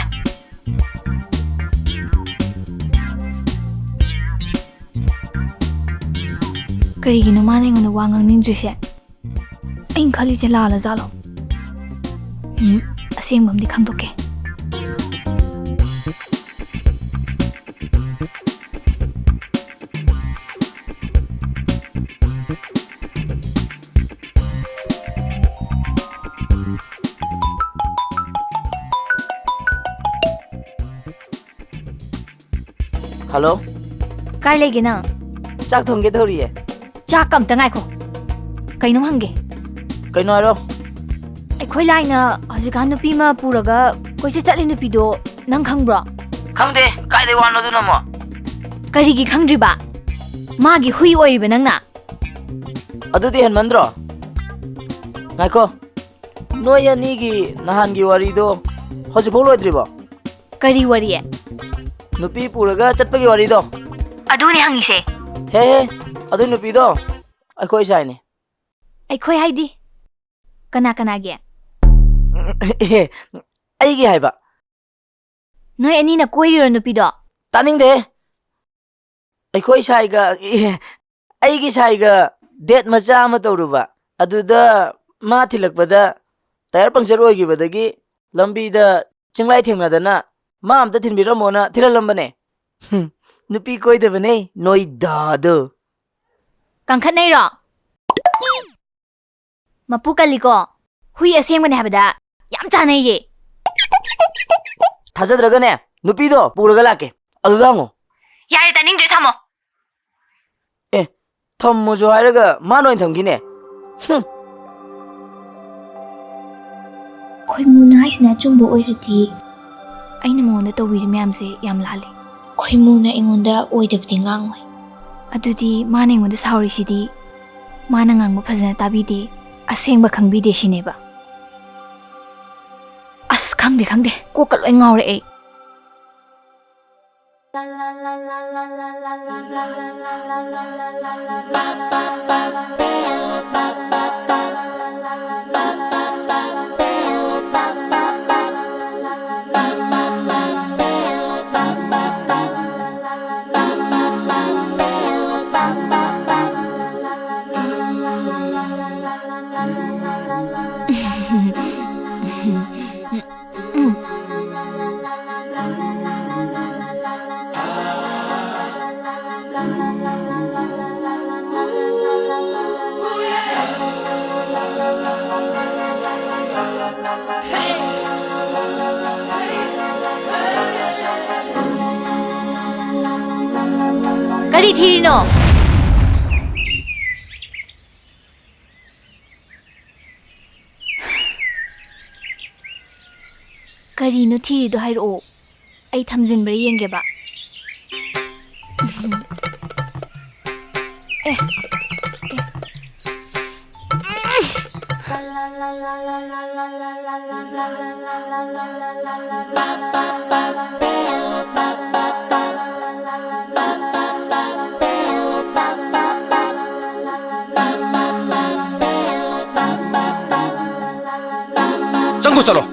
ꯀꯔꯤꯒꯤꯅꯣ ꯃꯥꯅ ꯑꯩꯉꯣꯟꯗ ꯋꯥ ꯉꯥꯡꯅꯤꯡꯗ꯭ꯔꯤꯁꯦ? ꯑꯩꯅ ꯈꯜꯂꯤꯁꯦ ꯂꯥꯜꯂ ꯖꯥꯠꯂꯣ? ꯎꯝ, ꯑꯁꯦꯡꯕ ꯑꯃꯗꯤ ꯈꯪꯗꯣꯛꯀꯦ꯫ ꯍꯜꯂꯣ꯫ ꯀꯥꯏ ꯂꯩꯒꯦ ꯅꯪ? ꯆꯥꯛ ꯊꯣꯡꯒꯦ ꯇꯧꯔꯤꯌꯦ꯫ ꯆꯥꯛ ꯑꯝꯇ ꯉꯥꯏꯈꯣ꯫ ꯀꯩꯅꯣꯝ ꯍꯪꯒꯦ꯫ ꯀꯩꯅꯣ ꯍꯥꯏꯔꯣ꯫ ꯑꯩꯈꯣꯏ ꯂꯥꯏꯅ ꯍꯧꯖꯤꯛꯀꯥꯟ ꯅꯨꯄꯤ ꯑꯃ ꯄꯨꯔꯒ ꯀꯣꯏꯆꯠ ꯆꯠꯂꯤ ꯅꯨꯄꯤꯗꯣ ꯅꯪ ꯈꯪꯕ꯭ꯔꯣ? ꯈꯪꯗꯦ, ꯀꯥꯏꯗꯩ ꯋꯥꯅꯣ ꯑꯗꯨꯅ ꯑꯃꯨꯛ? ꯀꯔꯤꯒꯤ ꯈꯪꯗ꯭ꯔꯤꯕ? ꯃꯥꯒꯤ ꯍꯨꯏ ꯑꯣꯏꯔꯤꯕ ꯅꯪꯅ? ꯑꯗꯨꯗꯤ ꯍꯦꯟꯃꯟꯗ꯭ꯔꯣ? ꯉꯥꯏꯈꯣ, ꯅꯣꯏ ꯑꯅꯤꯒꯤ ꯅꯍꯥꯟꯒꯤ ꯋꯥꯔꯤꯗꯣ ꯍꯧꯖꯤꯛꯐꯥꯎ ꯂꯣꯏꯗ꯭ꯔꯤꯕꯣ? ꯀꯔꯤ ꯋꯥꯔꯤ? ꯅꯨꯄꯤ ꯄꯨꯔꯒ ꯆꯠꯄꯒꯤ ꯋꯥꯔꯤꯗꯣ꯫ ꯑꯗꯨꯅꯦ ꯍꯪꯉꯤꯁꯦ꯫ ꯍꯦ ꯍꯦ, ꯑꯗꯨ ꯅꯨꯄꯤꯗꯣ ꯑꯩꯈꯣꯏ ꯁꯥꯏꯅꯦ꯫ ꯑꯩꯈꯣꯏ ꯍꯥꯏꯗꯤ? ꯀꯅꯥ ꯀꯅꯥꯒꯤ? ꯑꯦ, ꯑꯩꯒꯤ ꯍꯥꯏꯕ꯫ ꯅꯣꯏ ꯑꯅꯤꯅ ꯀꯣꯏꯔꯤꯔꯣ ꯅꯨꯄꯤꯗꯣ? ꯇꯥꯅꯤꯡꯗꯦ꯫ ꯑꯩꯈꯣꯏ ꯁꯥꯏꯒ, ꯑꯦ, ꯑꯩꯒꯤ ꯁꯥꯏꯒ date ꯃꯆꯥ ꯑꯃ ꯇꯧꯔꯨꯕ꯫ ꯑꯗꯨꯗ ꯃꯥ ꯊꯤꯜꯂꯛꯄꯗ tyre puncture ꯑꯣꯏꯈꯤꯕꯗꯒꯤ ꯂꯝꯕꯤꯗ ꯆꯤꯡꯂꯥꯏ ꯊꯦꯡꯅꯗꯅ ꯃꯥ ꯑꯝꯇ ꯊꯤꯟꯕꯤꯔꯝꯃꯣꯅ ꯊꯤꯜꯍꯜꯂꯝꯕꯅꯦ꯫ ꯍꯨꯝ, ꯅꯨꯄꯤ ꯀꯣꯏꯗꯕꯅꯦ ꯅꯣꯏ ꯗꯥꯗꯣ꯫ ꯀꯪꯈꯠꯅꯩꯔꯣ? ꯃꯄꯨ ꯀꯜꯂꯤꯀꯣ꯫ ꯍꯨꯏ ꯑꯁꯦꯡꯕꯅꯦ ꯍꯥꯏꯕꯗ ꯌꯥꯝ ꯆꯥꯅꯩꯌꯦ꯫ ꯊꯥꯖꯗ꯭ꯔꯒꯅꯦ, ꯅꯨꯄꯤꯗꯣ ꯄꯨꯔꯒ ꯂꯥꯛꯀꯦ, ꯑꯗꯨꯗ ꯍꯪꯉꯣ꯫ ꯌꯥꯔꯦ, ꯇꯥꯅꯤꯡꯗ꯭ꯔꯦ, ꯊꯝꯃꯣ꯫ ꯑꯦ, ꯊꯝꯃꯣꯁꯨ ꯍꯥꯏꯔꯒ ꯃꯥꯅ ꯑꯣꯏꯅ ꯊꯝꯈꯤꯅꯦ꯫ ꯍꯨꯝ꯫ ꯈꯣꯏꯃꯨꯅ ꯍꯥꯏꯁꯤꯅ ꯑꯆꯨꯝꯕ ꯑꯣꯏꯔꯗꯤ? ꯑꯩꯅ ꯃꯉꯣꯟꯗ ꯇꯧꯕꯤꯔꯤ ꯃꯌꯥꯝꯁꯦ ꯌꯥꯝ ꯂꯥꯜꯂꯦ꯫ ꯈꯣꯏꯃꯨꯅ ꯑꯩꯉꯣꯟꯗ ꯑꯣꯏꯗꯕꯗꯤ ꯉꯥꯡꯉꯣꯏ꯫ ꯑꯗꯨꯗꯤ ꯃꯥꯅ ꯑꯩꯉꯣꯟꯗ ꯁꯥꯎꯔꯤꯁꯤꯗꯤ ꯃꯥꯅ ꯉꯥꯡꯕ ꯐꯖꯅ ꯇꯥꯕꯤꯗꯦ, ꯑꯁꯦꯡꯕ ꯈꯪꯕꯤꯗꯦ ꯁꯤꯅꯦꯕ꯫ ꯑꯁ, ꯈꯪꯗꯦ, ꯈꯪꯗꯦ, ꯀꯣꯛꯀ ꯂꯣꯏ ꯉꯥꯎꯔꯦ ꯑꯩ꯫ ꯀꯔꯤ ꯊꯤꯔꯤꯅꯣ? ꯀꯔꯤꯅꯣ ꯊꯤꯔꯤꯗꯣ ꯍꯥꯏꯔꯛꯑꯣ꯫ ꯑꯩ ꯊꯝꯖꯤꯟꯕ꯭ꯔꯥ ꯌꯦꯡꯒꯦꯕ꯫ ꯑꯦ, ꯑꯦ꯫ ꯆꯪꯈꯣ ꯆꯠꯂꯣ꯫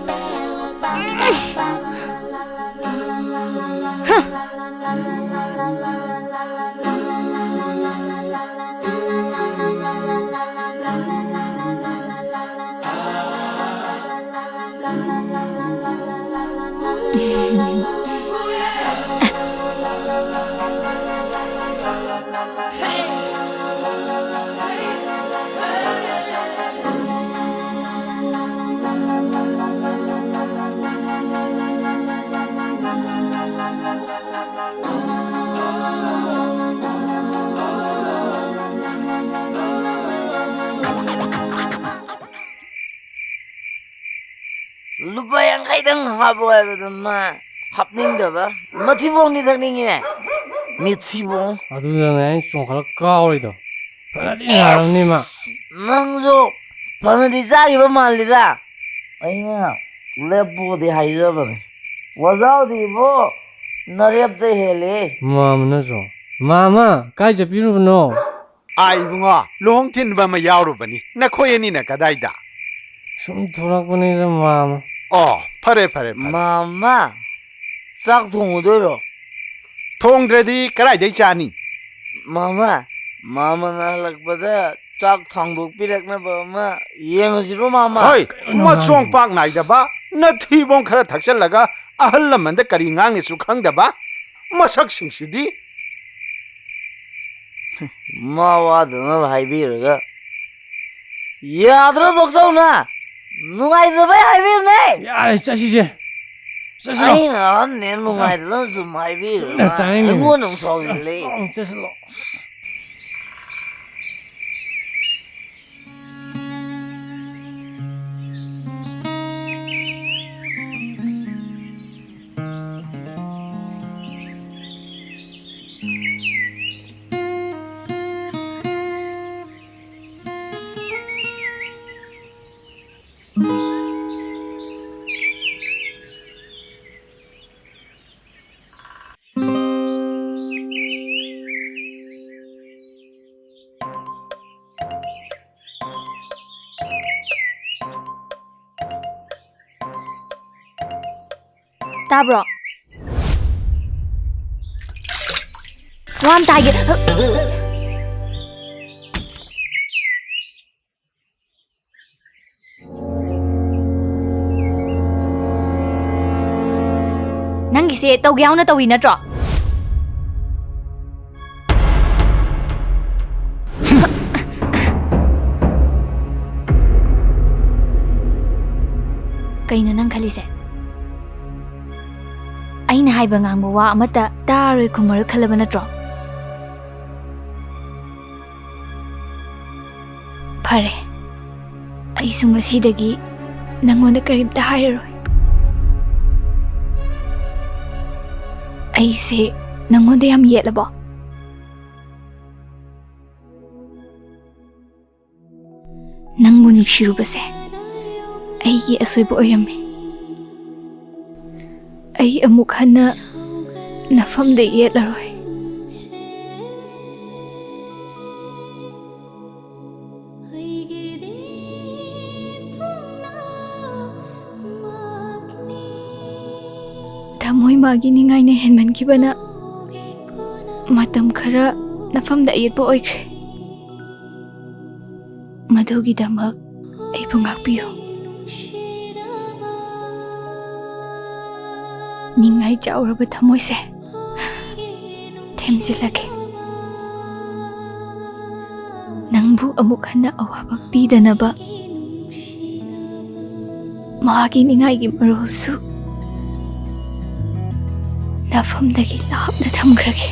ꯂꯨꯄꯥ ꯌꯥꯡꯈꯩꯗꯪ ꯍꯥꯞꯄꯣ ꯍꯥꯏꯕꯗ ꯃꯥ ꯍꯥꯞꯅꯤꯡꯗꯕ꯫ ꯃꯊꯤꯕꯣꯡꯗꯤ ꯊꯛꯅꯤꯡꯉꯤꯅꯦ꯫ ꯃꯤꯊꯤꯕꯣꯡ꯫ ꯑꯗꯨꯗꯅꯦ ꯑꯩꯅ ꯆꯣꯡꯈꯠꯂ ꯀꯥꯎꯔꯤꯗꯣ꯫ ꯐꯅꯗꯤ ꯅꯥꯔꯝꯅꯤ ꯃꯥ꯫ ꯅꯪꯁꯨ ꯐꯅꯗꯤ ꯆꯥꯈꯤꯕ ꯃꯥꯜꯂꯤꯗ꯫ ꯑꯩꯅ ꯂꯦꯞꯄꯣꯗꯤ ꯍꯥꯏꯖꯕꯅꯦ꯫ ꯋꯥꯖꯥꯎꯗꯤ ꯏꯕꯣ, ꯅꯔꯦꯞꯇ ꯍꯦꯜꯂꯦ꯫ ꯃꯥꯃꯅꯁꯨ꯫ ꯃꯥꯃ, ꯀꯥꯏ ꯆꯠꯄꯤꯔꯨꯕꯅꯣ? ꯑꯥ, ꯏꯕꯨꯡꯉꯣ, ꯂꯨꯍꯣꯡ ꯊꯤꯟꯕ ꯑꯃ ꯌꯥꯎꯔꯨꯕꯅꯤ꯫ ꯅꯈꯣꯏ ꯑꯅꯤꯅ ꯀꯗꯥꯏꯗ? ꯁꯨꯝ ꯊꯣꯛꯂꯛꯄꯅꯤꯗ, ꯃꯥꯃ꯫ ꯑꯣ, ꯐꯔꯦ, ꯐꯔꯦ, ꯐꯔꯦ꯫ ꯃꯥꯃ, ꯆꯥꯛ ꯊꯣꯡꯉꯨꯗꯣꯏꯔꯣ? ꯊꯣꯡꯗ꯭ꯔꯗꯤ ꯀꯗꯥꯏꯗꯩ ꯆꯥꯅꯤ? ꯃꯥꯃ, ꯃꯥꯃꯅ ꯍꯜꯂꯛꯄꯗ ꯆꯥꯛ ꯊꯥꯡꯗꯣꯛꯄꯤꯔꯛꯅꯕ ꯑꯃ ꯌꯦꯡꯉꯁꯤꯔꯣ, ꯃꯥꯃ? ꯍꯣꯏ, ꯀꯩꯅꯣ ꯃꯆꯣꯡ ꯉꯥꯡꯉꯤꯁꯤꯕꯣ? ꯄꯥꯛ ꯅꯥꯏꯗꯕ, ꯅꯊꯤꯕꯣꯡ ꯈꯔ ꯊꯛꯆꯜꯂꯒ ꯑꯍꯜ ꯂꯃꯟꯗ ꯀꯔꯤ ꯉꯥꯡꯅꯤꯁꯨ ꯈꯪꯗꯕ ꯃꯁꯛꯁꯤꯡꯁꯤꯗꯤ꯫ ꯃꯥ ꯋꯥꯗꯅꯕ ꯍꯥꯏꯕꯤꯔꯒ ꯌꯥꯗ꯭ꯔꯣ, ꯗꯣꯛꯇꯔꯅ? ꯅꯨꯡꯉꯥꯏꯇꯕꯩ ꯍꯥꯏꯕꯤꯕꯅꯦ꯫ ꯌꯥꯔꯦ, ꯆꯠꯁꯤꯁꯦ꯫ ꯆꯠꯁꯤꯂꯣ꯫ ꯑꯩꯅ ꯑꯍꯟꯅꯦ, ꯅꯨꯡꯉꯥꯏꯇꯗꯅ ꯁꯨꯝ ꯍꯥꯏꯕꯤꯔꯒ ꯇꯨꯃꯤꯟꯅ ꯇꯥꯏꯅꯦ꯫ ꯑꯩꯉꯣꯟꯗ ꯑꯃꯨꯛ ꯁꯥꯎꯖꯤꯜꯂꯦ꯫ ꯆꯠꯁꯤꯂꯣ, ꯆꯠꯁꯤꯂꯣ꯫ ꯇꯥꯕ꯭ꯔꯣ? ꯋꯥ ꯑꯝꯇ ꯍꯥꯏꯒꯦ꯫ ꯅꯪꯒꯤꯁꯦ ꯇꯧꯒꯦ ꯌꯥꯎꯅ ꯇꯧꯏ ꯅꯠꯇ꯭ꯔꯣ? ꯀꯩꯅꯣ ꯅꯪ ꯈꯜꯂꯤꯁꯦ? ꯑꯩꯅ ꯍꯥꯏꯕ ꯉꯥꯡꯕ ꯋꯥ ꯑꯃꯠꯇ ꯇꯥꯔꯣꯏ ꯈꯨꯝꯃꯔꯣꯏ ꯈꯜꯂꯕ ꯅꯠꯇ꯭ꯔꯣ? ꯐꯔꯦ, ꯑꯩꯁꯨ ꯉꯁꯤꯗꯒꯤ ꯅꯪꯉꯣꯟꯗ ꯀꯔꯤꯝꯇ ꯍꯥꯏꯔꯔꯣꯏ꯫ ꯑꯩꯁꯦ ꯅꯪꯉꯣꯟꯗ ꯌꯥꯝ ꯌꯦꯠꯂꯕꯣ? ꯅꯪꯕꯨ ꯅꯨꯡꯁꯤꯔꯨꯕꯁꯦ ꯑꯩꯒꯤ ꯑꯁꯣꯏꯕ ꯑꯣꯏꯔꯝꯃꯦ꯫ ꯑꯩ ꯑꯃꯨꯛ ꯍꯟꯅ ꯅꯐꯝꯗ ꯌꯦꯠꯂꯔꯣꯏ꯫ ꯊꯃꯣꯏ ꯃꯥꯒꯤ ꯅꯤꯡꯉꯥꯏꯅ ꯍꯦꯟꯃꯟꯈꯤꯕꯅ ꯃꯇꯝ ꯈꯔ ꯅꯐꯝꯗ ꯑꯌꯦꯠꯄ ꯑꯣꯏꯈ꯭ꯔꯦ꯫ ꯃꯗꯨꯒꯤꯗꯃꯛ ꯑꯩꯕꯨ ꯉꯥꯛꯄꯤꯌꯨ꯫ ꯅꯤꯡꯉꯥꯏ ꯆꯥꯎꯔꯕ ꯊꯃꯣꯏꯁꯦ ꯊꯦꯝꯖꯤꯜꯂꯒꯦ꯫ ꯅꯪꯕꯨ ꯑꯃꯨꯛ ꯍꯟꯅ ꯑꯋꯥꯕ ꯄꯤꯗꯅꯕ ꯃꯥꯒꯤ ꯅꯤꯡꯉꯥꯏꯒꯤ ꯃꯔꯣꯜꯁꯨ ꯅꯐꯝꯗꯒꯤ ꯂꯥꯞꯅ ꯊꯝꯈ꯭ꯔꯒꯦ꯫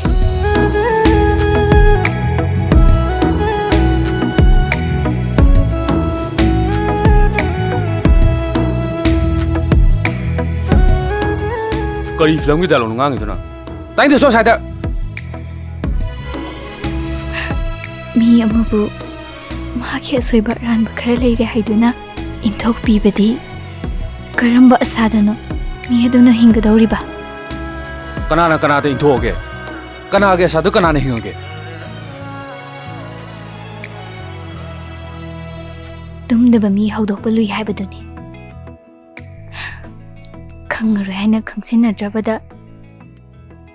ꯀꯔꯤ ꯐꯤꯂꯝꯒꯤ ꯗꯥꯏꯂꯣꯛꯅꯣ ꯉꯥꯡꯉꯤꯗꯨꯅ? ꯇꯥꯏꯗ ꯁꯣ ꯁꯥꯏꯗ꯫ ꯃꯤ ꯑꯃꯕꯨ ꯃꯍꯥꯛꯀꯤ ꯑꯁꯣꯏꯕ ꯑꯔꯥꯟꯕ ꯈꯔ ꯂꯩꯔꯦ ꯍꯥꯏꯗꯨꯅ ꯏꯟꯊꯣꯛꯄꯤꯕꯗꯤ ꯀꯔꯝꯕ ꯑꯁꯥꯗꯅꯣ ꯃꯤ ꯑꯗꯨꯅ ꯍꯤꯡꯒꯗꯧꯔꯤꯕ? ꯀꯅꯥꯅ ꯀꯅꯥꯗ ꯏꯟꯊꯣꯛꯑꯒꯦ? ꯀꯅꯥꯒꯤ ꯑꯁꯥꯗ ꯀꯅꯥꯅ ꯍꯤꯡꯉꯒꯦ? ꯇꯨꯝꯗꯕ ꯃꯤ ꯍꯧꯗꯣꯛꯄ ꯂꯨꯏ ꯍꯥꯏꯕꯗꯨꯅꯤ꯫ ꯈꯪꯉꯔꯣꯏ ꯍꯥꯏꯅ ꯈꯪꯁꯤꯟꯅꯗ꯭ꯔꯕꯗ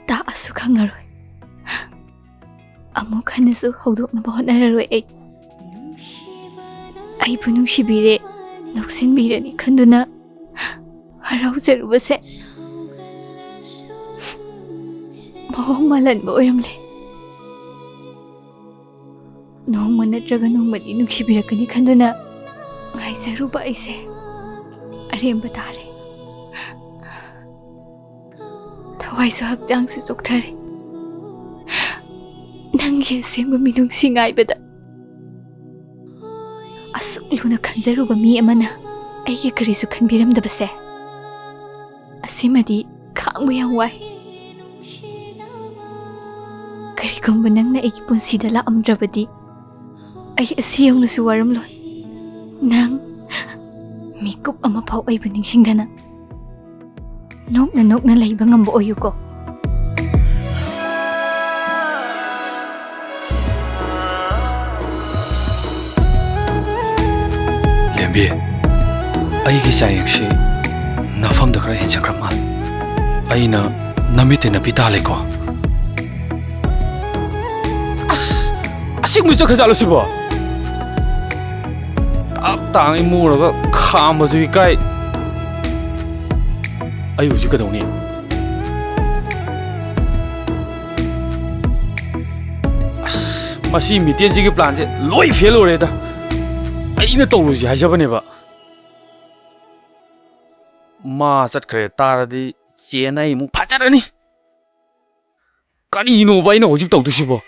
ꯇꯥꯛꯑꯁꯨ ꯈꯪꯉꯔꯣꯏ꯫ ꯑꯃꯨꯛ ꯍꯟꯅꯁꯨ ꯍꯧꯗꯣꯛꯅꯕ ꯍꯣꯠꯅꯔꯔꯣꯏ ꯑꯩ꯫ ꯑꯩꯕꯨ ꯅꯨꯡꯁꯤꯕꯤꯔꯦ, ꯂꯧꯁꯤꯟꯕꯤꯔꯅꯤ ꯈꯟꯗꯨꯅ ꯍꯔꯥꯎꯖꯔꯨꯕꯁꯦ ꯃꯑꯣꯡ ꯃꯥꯜꯍꯟꯕ ꯑꯣꯏꯔꯝꯂꯦ꯫ ꯅꯣꯡꯃ ꯅꯠꯇ꯭ꯔꯒ ꯅꯣꯡꯃꯗꯤ ꯅꯨꯡꯁꯤꯕꯤꯔꯛꯀꯅꯤ ꯈꯟꯗꯨꯅ ꯉꯥꯏꯖꯔꯨꯕ ꯑꯩꯁꯦ ꯑꯔꯦꯝꯕ ꯇꯥꯔꯦ꯫ ꯊꯋꯥꯏꯁꯨ ꯍꯛꯆꯥꯡꯁꯨ ꯆꯣꯛꯊꯔꯦ꯫ ꯅꯪꯒꯤ ꯑꯁꯦꯡꯕ ꯃꯤꯅꯨꯡꯁꯤ ꯉꯥꯏꯕꯗ꯫ ꯑꯁꯨꯛ ꯂꯨꯅ ꯈꯟꯖꯔꯨꯕ ꯃꯤ ꯑꯃꯅ ꯑꯩꯒꯤ ꯀꯔꯤꯁꯨ ꯈꯟꯕꯤꯔꯝꯗꯕꯁꯦ, ꯑꯁꯤꯃꯗꯤ ꯈꯥꯡꯕ ꯌꯥꯝ ꯋꯥꯏ꯫ ꯀꯔꯤꯒꯨꯝꯕ ꯅꯪꯅ ꯑꯩꯒꯤ ꯄꯨꯟꯁꯤꯗ ꯂꯥꯛꯑꯝꯗ꯭ꯔꯕꯗꯤ, ꯑꯩ ꯑꯁꯤ ꯌꯧꯅꯁꯨ ꯋꯥꯔꯝꯂꯣꯏ꯫ ꯅꯪ ꯃꯤꯀꯨꯞ ꯑꯃꯐꯥꯎ ꯑꯩꯕꯨ ꯅꯤꯡꯁꯤꯡꯗꯅ ꯅꯣꯛꯅ ꯅꯣꯛꯅ ꯂꯩꯕ ꯉꯝꯕ ꯑꯣꯏꯌꯨꯀꯣ꯫ ꯕꯤ, ꯑꯩꯒꯤ ꯆꯥꯌꯦꯡꯁꯤ ꯅꯐꯝꯗ ꯈꯔ ꯍꯦꯟꯖꯈ꯭ꯔ ꯃꯥꯜꯂꯦ꯫ ꯑꯩꯅ ꯅꯃꯤꯠꯇ ꯅꯄꯤ ꯇꯥꯍꯜꯂꯦꯀꯣ꯫ ꯑꯁ, ꯑꯁꯦꯡꯕꯩ ꯆꯠꯈ꯭ꯔꯖꯥꯠꯂꯣ ꯁꯤꯕꯣ? ꯇꯞ ꯇꯥꯡꯉꯩ ꯃꯨꯔꯒ ꯈꯥꯝꯕꯁꯨ ꯏꯀꯥꯏ꯫ ꯑꯩ ꯍꯧꯖꯤꯛ ꯀꯩꯗꯧꯅꯤ? ꯑꯁ, ꯃꯁꯤ ꯃꯤꯇꯦꯟꯁꯤꯒꯤ ꯄ꯭ꯂꯥꯟꯁꯦ ꯂꯣꯏ ꯐꯦꯜ ꯑꯣꯏꯔꯦꯗ꯫ ꯑꯩꯅ ꯇꯧꯔꯣꯏꯁꯤ ꯍꯥꯏꯖꯕꯅꯦꯕ꯫ ꯃꯥ ꯆꯠꯈ꯭ꯔꯦ ꯇꯥꯔꯗꯤ ꯆꯦꯟ ꯑꯩ ꯑꯃꯨꯛ ꯐꯖꯔꯅꯤ꯫ ꯀꯔꯤꯅꯣꯕ ꯑꯩꯅ ꯍꯧꯖꯤꯛ ꯇꯧꯗꯣꯏꯁꯤꯕꯣ?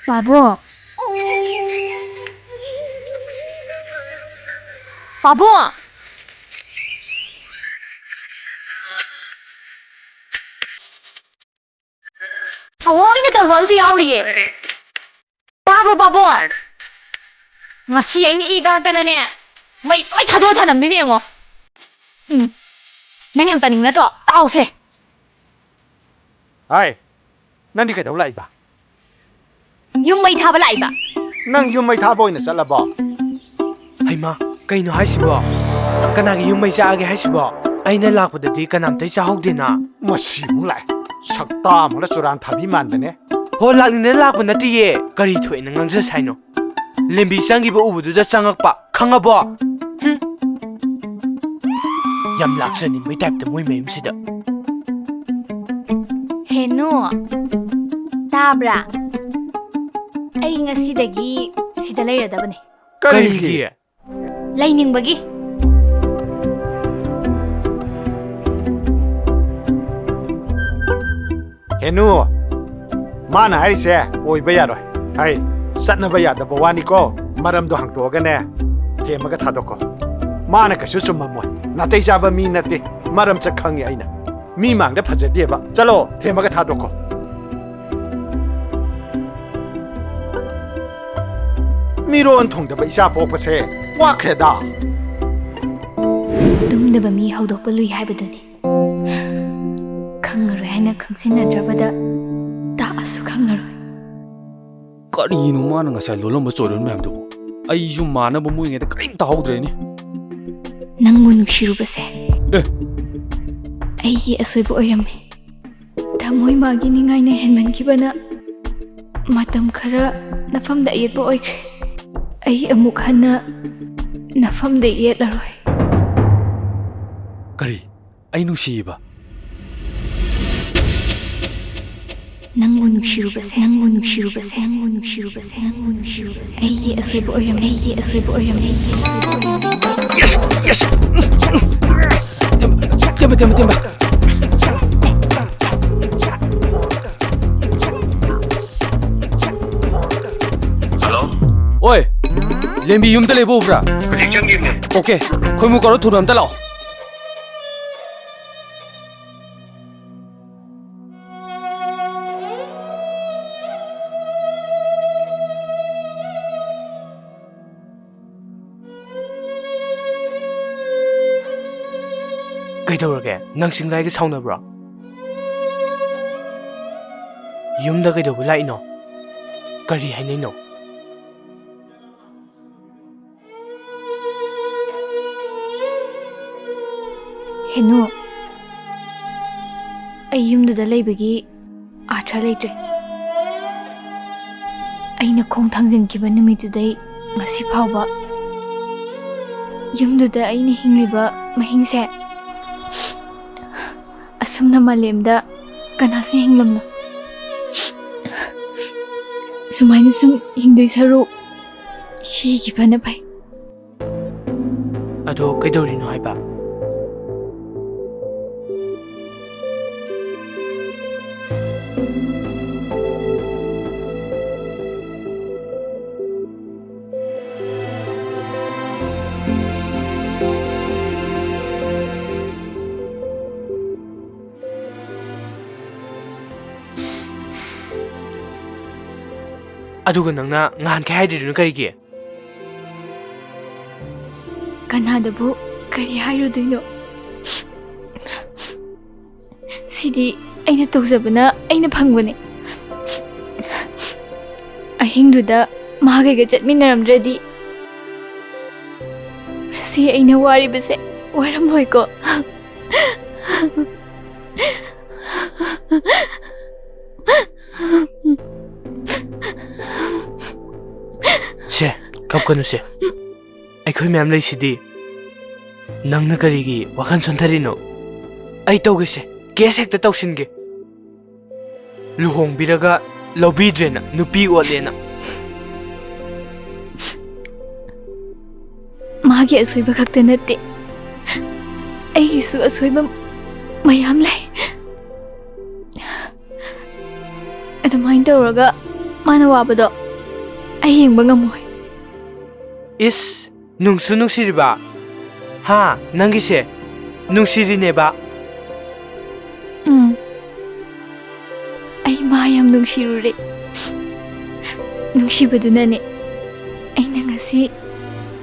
ꯄꯥꯕꯨꯡ꯫ ꯄꯥꯕꯨꯡ! ꯊꯑꯣꯏꯅ ꯇꯧꯕ ꯑꯃꯁꯨ ꯌꯥꯎꯔꯤꯌꯦ꯫ ꯇꯥꯕ꯭ꯔꯣ, ꯄꯥꯕꯨꯡ? ꯉꯁꯤ ꯑꯩꯅ ꯏ ꯀꯥꯔꯛꯇꯅꯅꯦ, ꯃꯩ ꯂꯣꯏ ꯊꯥꯗꯣꯛꯑ ꯊꯅꯝꯗꯣꯏꯅꯦ ꯌꯦꯡꯉꯣ꯫ ꯎꯝ꯫ ꯅꯪ ꯌꯥꯝ ꯇꯥꯅꯤꯡ ꯅꯠꯇ꯭ꯔꯣ? ꯇꯥꯎꯁꯦ꯫ ꯍꯥꯏ, ꯅꯪꯗꯤ ꯀꯩꯗꯧ ꯂꯥꯛꯏꯕ? ꯌꯨꯝ ꯃꯩ ꯊꯥꯕ ꯂꯥꯛꯏꯕ꯫ ꯅꯪ ꯌꯨꯝ ꯃꯩ ꯊꯥꯕ ꯑꯣꯏꯅ ꯆꯠꯂꯕꯣ? ꯍꯩꯃꯥ, ꯀꯩꯅꯣ ꯍꯥꯏꯁꯤꯕꯣ? ꯀꯅꯥꯒꯤ ꯌꯨꯝ ꯃꯩ ꯆꯥꯛꯑꯒꯦ ꯍꯥꯏꯁꯤꯕꯣ? ꯑꯩꯅ ꯂꯥꯛꯄꯗꯗꯤ ꯀꯅꯥꯝꯇꯩ ꯆꯥꯍꯧꯗꯦꯅ꯫ ꯃꯁꯤ ꯑꯃꯨꯛ ꯂꯥꯛꯑꯦ꯫ ꯁꯛꯇꯥ ꯑꯃꯨꯛꯅ ꯆꯨꯔꯥꯟ ꯊꯥꯕꯤ ꯃꯥꯟꯕꯅꯦ꯫ ꯍꯣ, ꯂꯥꯛꯅꯤꯡꯗꯅ ꯂꯥꯛꯄ ꯅꯠꯇꯤꯌꯦ꯫ ꯀꯔꯤ ꯊꯣꯛꯑꯦꯅ ꯉꯥꯡꯖ ꯁꯥꯏꯅꯣ? ꯂꯦꯝꯕꯤ ꯆꯪꯈꯤꯕ ꯎꯕꯗꯨꯗ ꯆꯪꯉꯛꯄ, ꯈꯪꯉꯕꯣ? ꯍꯨꯝ꯫ ꯌꯥꯝ ꯂꯥꯛꯆꯅꯤꯡꯕꯩ ꯇꯥꯏꯞꯇ ꯃꯣꯏ ꯃꯌꯨꯝꯁꯤꯗ꯫ ꯍꯦꯅꯨ, ꯇꯥꯕ꯭ꯔꯥ? ꯑꯩ ꯉꯁꯤꯗꯒꯤ ꯁꯤꯗ ꯂꯩꯔꯗꯕꯅꯦ꯫ ꯀꯔꯤꯒꯤ? ꯀꯔꯤꯒꯤ? ꯂꯩꯅꯤꯡꯕꯒꯤ꯫ ꯍꯦꯅꯨ, ꯃꯥꯅ ꯍꯥꯏꯔꯤꯁꯦ ꯑꯣꯏꯕ ꯌꯥꯔꯣꯏ꯫ ꯍꯥꯏ, ꯆꯠꯅꯕ ꯌꯥꯗꯕ ꯋꯥꯅꯤꯀꯣ꯫ ꯃꯔꯝꯗꯣ ꯍꯥꯡꯇꯣꯛꯑꯒꯅꯦ, ꯊꯦꯝꯃꯒ ꯊꯥꯗꯣꯛꯀꯣ꯫ ꯃꯥꯅ ꯀꯩꯁꯨ ꯆꯨꯝꯃꯝꯃꯣꯏ꯫ ꯅꯥꯇꯩ ꯆꯥꯕ ꯃꯤ ꯅꯠꯇꯦ꯫ ꯃꯔꯝ ꯆꯠ ꯈꯪꯉꯤ ꯑꯩꯅ꯫ ꯃꯤ ꯃꯥꯡꯗ ꯐꯖꯗꯦꯕ꯫ ꯆꯠꯂꯣ, ꯊꯦꯝꯃꯒ ꯊꯥꯗꯣꯛꯈꯣ꯫ ꯃꯤꯔꯣꯟ ꯊꯨꯡꯗꯕ ꯏꯆꯥ ꯄꯣꯛꯄꯁꯦ ꯋꯥꯈ꯭ꯔꯦꯗ꯫ ꯇꯨꯝꯗꯕ ꯃꯤ ꯍꯧꯗꯣꯛꯄ ꯂꯨꯏ ꯍꯥꯏꯕꯗꯨꯅꯤ꯫ ꯈꯪꯉꯔꯣꯏ ꯍꯥꯏꯅ ꯈꯪꯖꯤꯟꯅꯗ꯭ꯔꯕꯗ ꯇꯥꯛꯑꯁꯨ ꯈꯪꯉꯔꯣꯏ꯫ ꯀꯔꯤꯅꯣ ꯃꯥꯅ ꯉꯁꯥꯏ ꯂꯣꯜꯂꯝꯕ ꯆꯣꯏꯔꯣꯟ ꯃꯌꯥꯝꯗꯨꯕꯨ? ꯑꯩꯁꯨ ꯃꯥꯟꯅꯕ ꯃꯣꯏꯉꯩꯗ ꯀꯔꯤꯝ ꯇꯥꯍꯧꯗ꯭ꯔꯦꯅꯦ꯫ ꯅꯪꯕꯨ ꯅꯨꯡꯁꯤꯔꯨꯕꯁꯦ ꯑꯦ꯫ ꯑꯩꯒꯤ ꯑꯁꯣꯏꯕ ꯑꯣꯏꯔꯝꯃꯦ꯫ ꯊꯃꯣꯏ ꯃꯥꯒꯤ ꯅꯤꯡꯉꯥꯏꯅ ꯍꯦꯟꯃꯟꯈꯤꯕꯅ ꯃꯇꯝ ꯈꯔ ꯅꯐꯝꯗ ꯑꯌꯦꯠꯄ ꯑꯣꯏꯈ꯭ꯔꯦ꯫ ꯑꯩ ꯑꯃꯨꯛ ꯍꯟꯅ ꯅꯐꯝꯗ ꯌꯦꯠꯂꯔꯣꯏ꯫ ꯀꯔꯤ? ꯑꯩ ꯅꯨꯡꯁꯤꯕ? ꯅꯪꯕꯨ ꯅꯨꯡꯁꯤꯔꯨꯕꯁꯦ, ꯅꯪꯕꯨ ꯅꯨꯡꯁꯤꯔꯨꯕꯁꯦ, ꯅꯪꯕꯨ ꯅꯨꯡꯁꯤꯔꯨꯕꯁꯦ, ꯅꯪꯕꯨ ꯅꯨꯡꯁꯤꯔꯨꯕꯁꯦ꯫ ꯑꯩꯒꯤ ꯑꯁꯣꯏꯕ ꯑꯣꯏꯔꯝꯃꯦ, ꯑꯩꯒꯤ ꯑꯁꯣꯏꯕ ꯑꯣꯏꯔꯝꯃꯦ, ꯑꯩꯒꯤ ꯑꯁꯣꯏꯕ ꯑꯣꯏꯔꯝꯃꯦ꯫ Yes, yes. ꯇꯦꯝꯕ, ꯇꯦꯝꯕ, ꯇꯦꯝꯕ, ꯇꯦꯝꯕ꯫ ꯍꯜꯂꯣ? ꯑꯣꯏ, ꯂꯦꯝꯕꯤ ꯌꯨꯝꯗ ꯂꯩꯕ ꯎꯕ꯭ꯔꯥ? ꯍꯧꯖꯤꯛ ꯆꯪꯈꯤꯕꯅꯦ꯫ OK, ꯈꯣꯏꯃꯨ ꯀꯧꯔꯣ, ꯊꯨꯅ ꯑꯝꯇ ꯂꯥꯛꯑꯣ꯫ ꯀꯩꯗꯧꯔꯒꯦ? ꯅꯪ ꯆꯤꯡꯂꯥꯏꯒ ꯁꯥꯎꯅꯕ꯭ꯔꯣ? ꯌꯨꯝꯗ ꯀꯩꯗꯧꯕ ꯂꯥꯛꯏꯅꯣ? ꯀꯔꯤ ꯍꯥꯏꯅꯩꯅꯣ? ꯍꯦꯅꯨ, ꯑꯩ ꯌꯨꯝꯗꯨꯗ ꯂꯩꯕꯒꯤ ꯑꯥꯔꯊ ꯂꯩꯇ꯭ꯔꯦ꯫ ꯑꯩꯅ ꯈꯣꯡ ꯊꯥꯡꯖꯤꯟꯈꯤꯕ ꯅꯨꯃꯤꯠꯇꯨꯗꯩ ꯉꯁꯤ ꯐꯥꯎꯕ ꯌꯨꯝꯗꯨꯗ ꯑꯩꯅ ꯍꯤꯡꯂꯤꯕ ꯃꯍꯤꯡꯁꯦ ꯑꯁꯨꯝꯅ ꯃꯥꯂꯦꯝꯗ ꯀꯅꯥꯁꯨ ꯍꯤꯡꯂꯝꯂꯣꯏ꯫ ꯁꯨꯃꯥꯏꯅ ꯁꯨꯝ ꯍꯤꯡꯗꯣꯏ ꯁꯔꯨꯛ ꯁꯤꯈꯤꯕꯅ ꯐꯩ꯫ ꯑꯗꯣ ꯀꯩꯗꯧꯔꯤꯅꯣ ꯍꯥꯏꯕ? ꯑꯗꯨꯒ ꯅꯪꯅ ꯉꯍꯥꯟꯈꯩ ꯍꯥꯏꯗ꯭ꯔꯤꯗꯨꯅ ꯀꯔꯤꯒꯤ? ꯀꯅꯥꯗꯕꯨ ꯀꯔꯤ ꯍꯥꯏꯔꯨꯗꯣꯏꯅꯣ? ꯁꯤꯗꯤ ꯑꯩꯅ ꯇꯧꯖꯕꯅ ꯑꯩꯅ ꯐꯪꯕꯅꯦ꯫ ꯑꯍꯤꯡꯗꯨꯗ ꯃꯥꯒꯩꯒ ꯆꯠꯃꯤꯟꯅꯔꯝꯗ꯭ꯔꯗꯤ ꯉꯁꯤ ꯑꯩꯅ ꯋꯥꯔꯤꯕꯁꯦ ꯋꯥꯔꯝꯃꯣꯏꯀꯣ꯫ ꯁꯦ, ꯀꯞꯀꯅꯨꯁꯦ꯫ ꯑꯩꯈꯣꯏ ꯃꯌꯥꯝ ꯂꯩꯁꯤꯗꯤ꯫ ꯅꯪꯅ ꯀꯔꯤꯒꯤ ꯋꯥꯈꯜ ꯁꯣꯟꯊꯔꯤꯅꯣ? ꯑꯩ ꯇꯧꯒꯦꯁꯦ, ꯀꯦꯁ ꯍꯦꯛꯇ ꯇꯧꯁꯤꯟꯒꯦ꯫ ꯂꯨꯍꯣꯡꯕꯤꯔꯒ ꯂꯧꯕꯤꯗ꯭ꯔꯦꯅ, ꯅꯨꯄꯤ ꯑꯣꯠꯂꯦꯅ꯫ ꯃꯥꯒꯤ ꯑꯁꯣꯏꯕ ꯈꯛꯇ ꯅꯠꯇꯦ, ꯑꯩꯒꯤꯁꯨ ꯑꯁꯣꯏꯕ ꯃꯌꯥꯝ ꯂꯩ꯫ ꯑꯗꯨꯃꯥꯏꯅ ꯇꯧꯔꯒ ꯃꯥꯅ ꯋꯥꯕꯗꯣ ꯑꯩ ꯌꯦꯡꯕ ꯉꯝꯃꯣꯏ꯫ ꯏꯁ, ꯅꯨꯡꯁꯨ ꯅꯨꯡꯁꯤꯔꯤꯕ? ꯍꯥ, ꯅꯪꯒꯤꯁꯦ ꯅꯨꯡꯁꯤꯔꯤꯅꯦꯕ? ꯎꯝ, ꯑꯩ ꯃꯥ ꯌꯥꯝ ꯅꯨꯡꯁꯤꯔꯨꯔꯦ꯫ ꯅꯨꯡꯁꯤꯕꯗꯨꯅꯅꯦ ꯑꯩꯅ ꯉꯁꯤ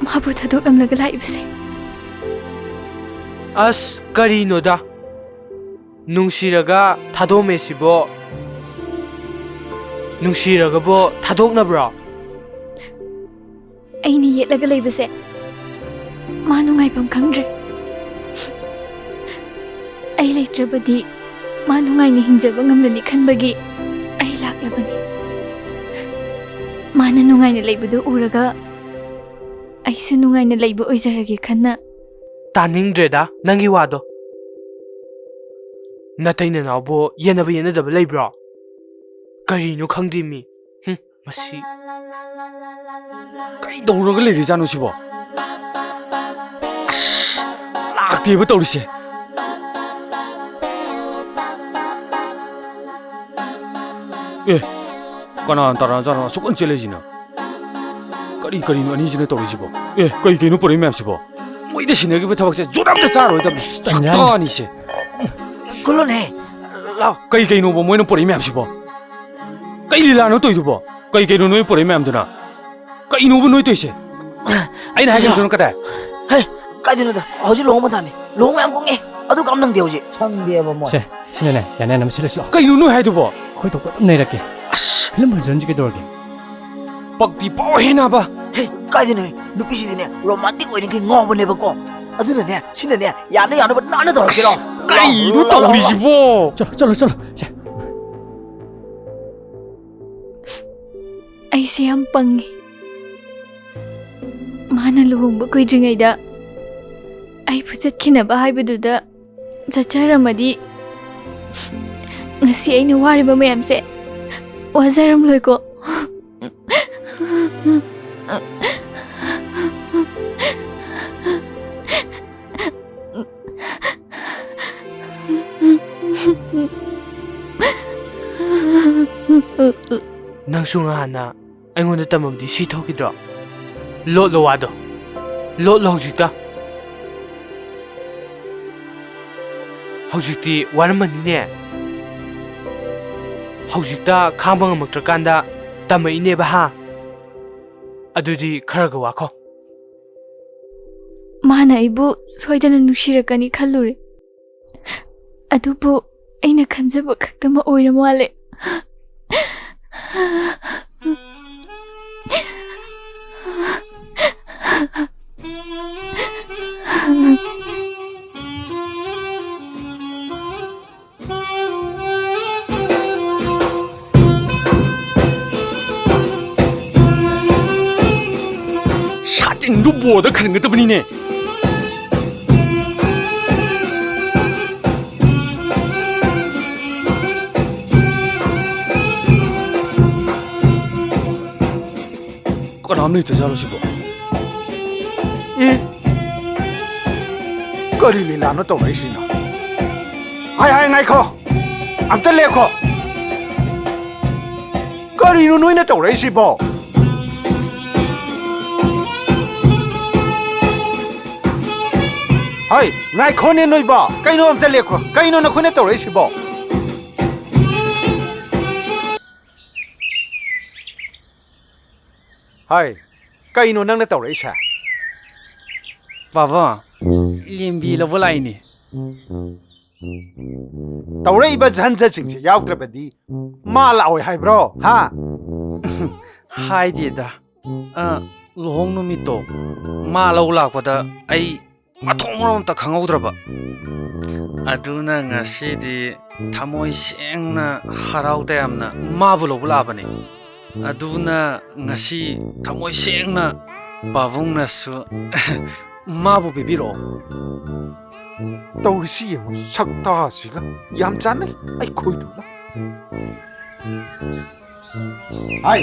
ꯃꯥꯕꯨ ꯊꯥꯗꯣꯛꯂꯝꯂꯒ ꯂꯥꯛꯏꯕꯁꯦ꯫ ꯑꯁ, ꯀꯔꯤꯅꯣꯗ? ꯅꯨꯡꯁꯤꯔꯒ ꯊꯥꯗꯣꯛꯑꯝꯃꯦ ꯁꯤꯕꯣ? ꯅꯨꯡꯁꯤꯔꯒꯕꯣ ꯊꯥꯗꯣꯛꯅꯕ꯭ꯔꯣ? ꯑꯩꯅ ꯌꯦꯠꯂꯒ ꯂꯩꯕꯁꯦ ꯃꯥ ꯅꯨꯡꯉꯥꯏꯐꯝ ꯈꯪꯗ꯭ꯔꯦ꯫ ꯑꯩ ꯂꯩꯇ꯭ꯔꯕꯗꯤ ꯃꯥ ꯅꯨꯡꯉꯥꯏꯅ ꯍꯤꯡꯖꯕ ꯉꯝꯂꯅꯤ ꯈꯟꯕꯒꯤ ꯑꯩ ꯂꯥꯛꯂꯕꯅꯤ꯫ ꯃꯥꯅ ꯅꯨꯡꯉꯥꯏꯅ ꯂꯩꯕꯗꯨ ꯎꯔꯒ ꯑꯩꯁꯨ ꯅꯨꯡꯉꯥꯏꯅ ꯂꯩꯕ ꯑꯣꯏꯖꯔꯒꯦ ꯈꯟꯅ꯫ ꯇꯥꯅꯤꯡꯗ꯭ꯔꯦꯗ ꯅꯪꯒꯤ ꯋꯥꯗꯣ꯫ ꯅꯇꯩ ꯅꯅꯥꯎꯕꯨ ꯌꯦꯟꯅꯕ ꯌꯦꯟꯅꯗꯕ ꯂꯩꯕ꯭ꯔꯣ? ꯀꯔꯤꯅꯣ ꯈꯪꯗꯦ ꯃꯤ꯫ ꯍꯨꯝ, ꯃꯁꯤ꯫ ꯀꯩꯗꯧꯔꯒ ꯂꯩꯔꯤꯖꯥꯠꯅꯣ ꯁꯤꯕꯣ? ꯑꯁ, ꯂꯥꯛꯇꯦꯕ ꯇꯧꯔꯤꯁꯦ꯫ ꯑꯦ, ꯀꯅꯥ ꯇꯔꯥꯖꯥꯠꯅꯣ ꯑꯁꯨꯛ ꯀꯟ ꯆꯦꯜꯂꯛꯏꯁꯤꯅ? ꯀꯔꯤ ꯀꯔꯤꯅꯣ ꯑꯅꯤꯁꯤꯅ ꯇꯧꯔꯤꯁꯤꯕꯣ? ꯑꯦ, ꯀꯩ ꯀꯩꯅꯣ ꯄꯨꯔꯛꯏ ꯃꯌꯥꯝꯁꯤꯕꯣ? ꯃꯣꯏꯗ ꯁꯤꯟꯅꯈꯤꯕ ꯊꯕꯛꯁꯦ ꯖꯨꯠ ꯑꯝꯇ ꯆꯥꯔꯣꯏꯗꯕꯅꯤ꯫ ꯇꯟꯖꯥ꯫ ꯁꯛꯇꯥꯅꯤꯁꯦ꯫ ꯀꯨꯜꯂꯨꯅꯦ꯫ ꯂꯥꯎ꯫ ꯀꯩ ꯀꯩꯅꯣꯕ ꯃꯣꯏꯅ ꯄꯨꯔꯛꯏ ꯃꯌꯥꯝꯁꯤꯕꯣ? ꯀꯩ ꯂꯤꯂꯥꯅꯣ ꯇꯧꯔꯤꯗꯨꯕꯣ? ꯀꯩ ꯀꯩꯅꯣ ꯅꯣꯏ ꯄꯨꯔꯛꯏ ꯃꯌꯥꯝꯗꯨꯅ? ꯀꯩꯅꯣꯕ ꯅꯣꯏ ꯇꯧꯏꯁꯦ? ꯑꯩꯅ ꯍꯥꯏꯈꯤꯕꯗꯨꯅ ꯀꯗꯥꯏ? ꯍꯩ, ꯀꯥꯏꯗꯅꯣꯗ? ꯍꯧꯖꯤꯛ ꯂꯨꯍꯣꯡꯕ ꯃꯇꯝꯅꯤ꯫ ꯂꯨꯍꯣꯡꯕ ꯌꯥꯝ ꯀꯨꯡꯉꯦ꯫ ꯑꯗꯨ ꯀꯝ ꯅꯪꯗꯦ ꯍꯧꯖꯤꯛ꯫ ꯁꯪꯗꯦꯕ ꯃꯣꯏ꯫ ꯁꯦ, ꯁꯤꯅꯅꯦ, ꯌꯥꯅ ꯌꯥꯅꯕ ꯁꯤꯜꯂꯁꯤ ꯂꯥꯛꯑꯣ꯫ ꯀꯩꯅꯣ ꯅꯣꯏ ꯍꯥꯏꯗꯨꯕꯣ? ꯑꯩꯈꯣꯏ ꯊꯣꯛꯄ ꯑꯗꯨꯝ ꯅꯩꯔꯛꯀꯦ꯫ ꯑꯁ! ꯐꯤꯂꯝ ꯐꯖꯍꯟꯁꯤ ꯀꯩꯗꯧꯔꯒꯦ? ꯄꯛꯇꯤ ꯄꯥꯎ ꯍꯦꯟꯅꯕ꯫ ꯍꯦ, ꯀꯥꯏꯗꯅꯣ? ꯅꯨꯄꯤꯁꯤꯗꯤꯅꯦ, ꯔꯣꯃꯥꯟꯇꯤꯛ ꯑꯣꯏꯅꯤꯡꯈꯩ ꯉꯥꯎꯕꯅꯦꯕꯀꯣ꯫ ꯑꯗꯨꯅꯅꯦ, ꯁꯤꯅꯅꯦ, ꯌꯥꯅ ꯌꯥꯅꯕ ꯅꯥꯟꯅ ꯇꯧꯔꯛꯀꯦꯔꯣ? ꯑꯁ! ꯀꯔꯤꯅꯣ ꯂꯥꯛꯑꯣ, ꯂꯥꯛꯑꯣ, ꯂꯥꯛꯑꯣ꯫ ꯇꯧꯔꯤꯁꯤꯕꯣ? ꯆꯠꯂꯣ, ꯆꯠꯂꯣ, ꯆꯠꯂꯣ꯫ ꯁꯦ꯫ ꯑꯩꯁꯦ ꯌꯥꯝ ꯄꯪꯉꯤ꯫ ꯃꯥꯅ ꯂꯨꯍꯣꯡꯕ ꯀꯨꯏꯗ꯭ꯔꯤꯉꯩꯗ ꯑꯩꯕꯨ ꯆꯠꯈꯤꯅꯕ ꯍꯥꯏꯕꯗꯨꯗ ꯆꯠꯆꯔꯝꯃꯗꯤ, ꯉꯁꯤ ꯑꯩꯅ ꯋꯥꯔꯤꯕ ꯃꯌꯥꯝꯁꯦ ꯋꯥꯖꯔꯝꯂꯣꯏꯀꯣ꯫ ꯅꯪꯁꯨ ꯉꯍꯥꯟꯅ ꯑꯩꯉꯣꯟꯗ ꯇꯝꯃꯝꯗꯤ ꯁꯤ ꯊꯣꯛꯈꯤꯗ꯭ꯔꯣ? ꯂꯣꯠꯂꯣ ꯋꯥꯗꯣ꯫ ꯂꯣꯠꯂꯣ ꯍꯧꯖꯤꯛꯇ꯫ ꯍꯧꯖꯤꯛꯇꯤ ꯋꯥꯔꯝꯃꯅꯤꯅꯦ꯫ ꯍꯧꯖꯤꯛꯇ ꯈꯥꯡꯕ ꯉꯝꯃꯛꯇ꯭ꯔꯀꯥꯟꯗ ꯇꯝꯃꯛꯏꯅꯦꯕ ꯍꯥ? ꯑꯗꯨꯗꯤ ꯈꯔꯒ ꯋꯥꯈꯣ꯫ ꯃꯥꯅ ꯑꯩꯕꯨ ꯁꯣꯏꯗꯅ ꯅꯨꯡꯁꯤꯔꯛꯀꯅꯤ ꯈꯜꯂꯨꯔꯦ꯫ ꯑꯗꯨꯕꯨ ꯑꯩꯅ ꯈꯟꯖꯕ ꯈꯛꯇꯃꯛ ꯑꯣꯏꯔ ꯃꯥꯜꯂꯦ꯫ ꯁꯥꯇꯤꯟꯗꯨ ꯕꯣꯔꯗ ꯈꯟꯒꯗꯕꯅꯤꯅꯦ꯫ ꯀꯅꯥꯝ ꯂꯩꯇꯖꯥꯠꯂꯣ ꯁꯤꯕꯣ? ꯏ! ꯀꯔꯤ ꯂꯤꯂꯥꯅꯣ ꯇꯧꯔꯛꯏꯁꯤꯅ? ꯍꯥꯏ, ꯍꯥꯏ, ꯉꯥꯏꯈꯣ! ꯑꯝꯇ ꯂꯦꯞꯈꯣ! ꯀꯔꯤꯅꯣ ꯅꯣꯏꯅ ꯇꯧꯔꯛꯏꯁꯤꯕꯣ? ꯍꯩ, ꯉꯥꯏꯈꯣꯅꯦ ꯅꯣꯏꯕꯣ! ꯀꯩꯅꯣ, ꯑꯝꯇ ꯂꯦꯞꯈꯣ! ꯀꯩꯅꯣ ꯅꯈꯣꯏꯅ ꯇꯧꯔꯛꯏꯁꯤꯕꯣ? ꯍꯥꯏ, ꯀꯩꯅꯣ ꯅꯪꯅ ꯇꯧꯔꯛꯏꯁꯦ? ꯄꯥꯕꯨꯡ, ꯂꯦꯝꯕꯤ ꯂꯧꯕ ꯂꯥꯛꯏꯅꯦ꯫ ꯇꯧꯔꯛꯏꯕ ꯖꯟꯖꯁꯤꯡꯁꯦ ꯌꯥꯎꯗ꯭ꯔꯕꯗꯤ ꯃꯥ ꯂꯥꯛꯑꯣꯏ ꯍꯥꯏꯕ꯭ꯔꯣ? ꯍꯥ? ꯍꯥꯏꯗꯦꯗ꯫ ꯑ, ꯂꯨꯍꯣꯡ ꯅꯨꯃꯤꯠꯇꯣ ꯃꯥ ꯂꯧ ꯂꯥꯛꯄꯗ ꯑꯩ ꯃꯊꯣꯡ ꯃꯔꯝ ꯑꯝꯇ ꯈꯪꯍꯧꯗ꯭ꯔꯕ꯫ ꯑꯗꯨꯅ ꯉꯁꯤꯗꯤ ꯊꯃꯣꯏ ꯁꯦꯡꯅ, ꯍꯔꯥꯎ ꯇꯌꯥꯝꯅ ꯃꯥꯕꯨ ꯂꯧꯕ ꯂꯥꯛꯑꯕꯅꯤ꯫ ꯑꯗꯨꯅ ꯉꯁꯤ ꯊꯃꯣꯏ ꯁꯦꯡꯅ ꯄꯥꯕꯨꯡꯅꯁꯨ ꯃꯥꯕꯨ ꯄꯤꯕꯤꯔꯛꯑꯣ꯫ ꯇꯧꯔꯤꯁꯤ ꯌꯦꯡꯉꯨ, ꯁꯛꯇꯥꯁꯤꯒ ꯌꯥꯝ ꯆꯥꯟꯅꯩ ꯑꯩꯈꯣꯏꯗꯨꯒ꯫ ꯍꯥꯏ,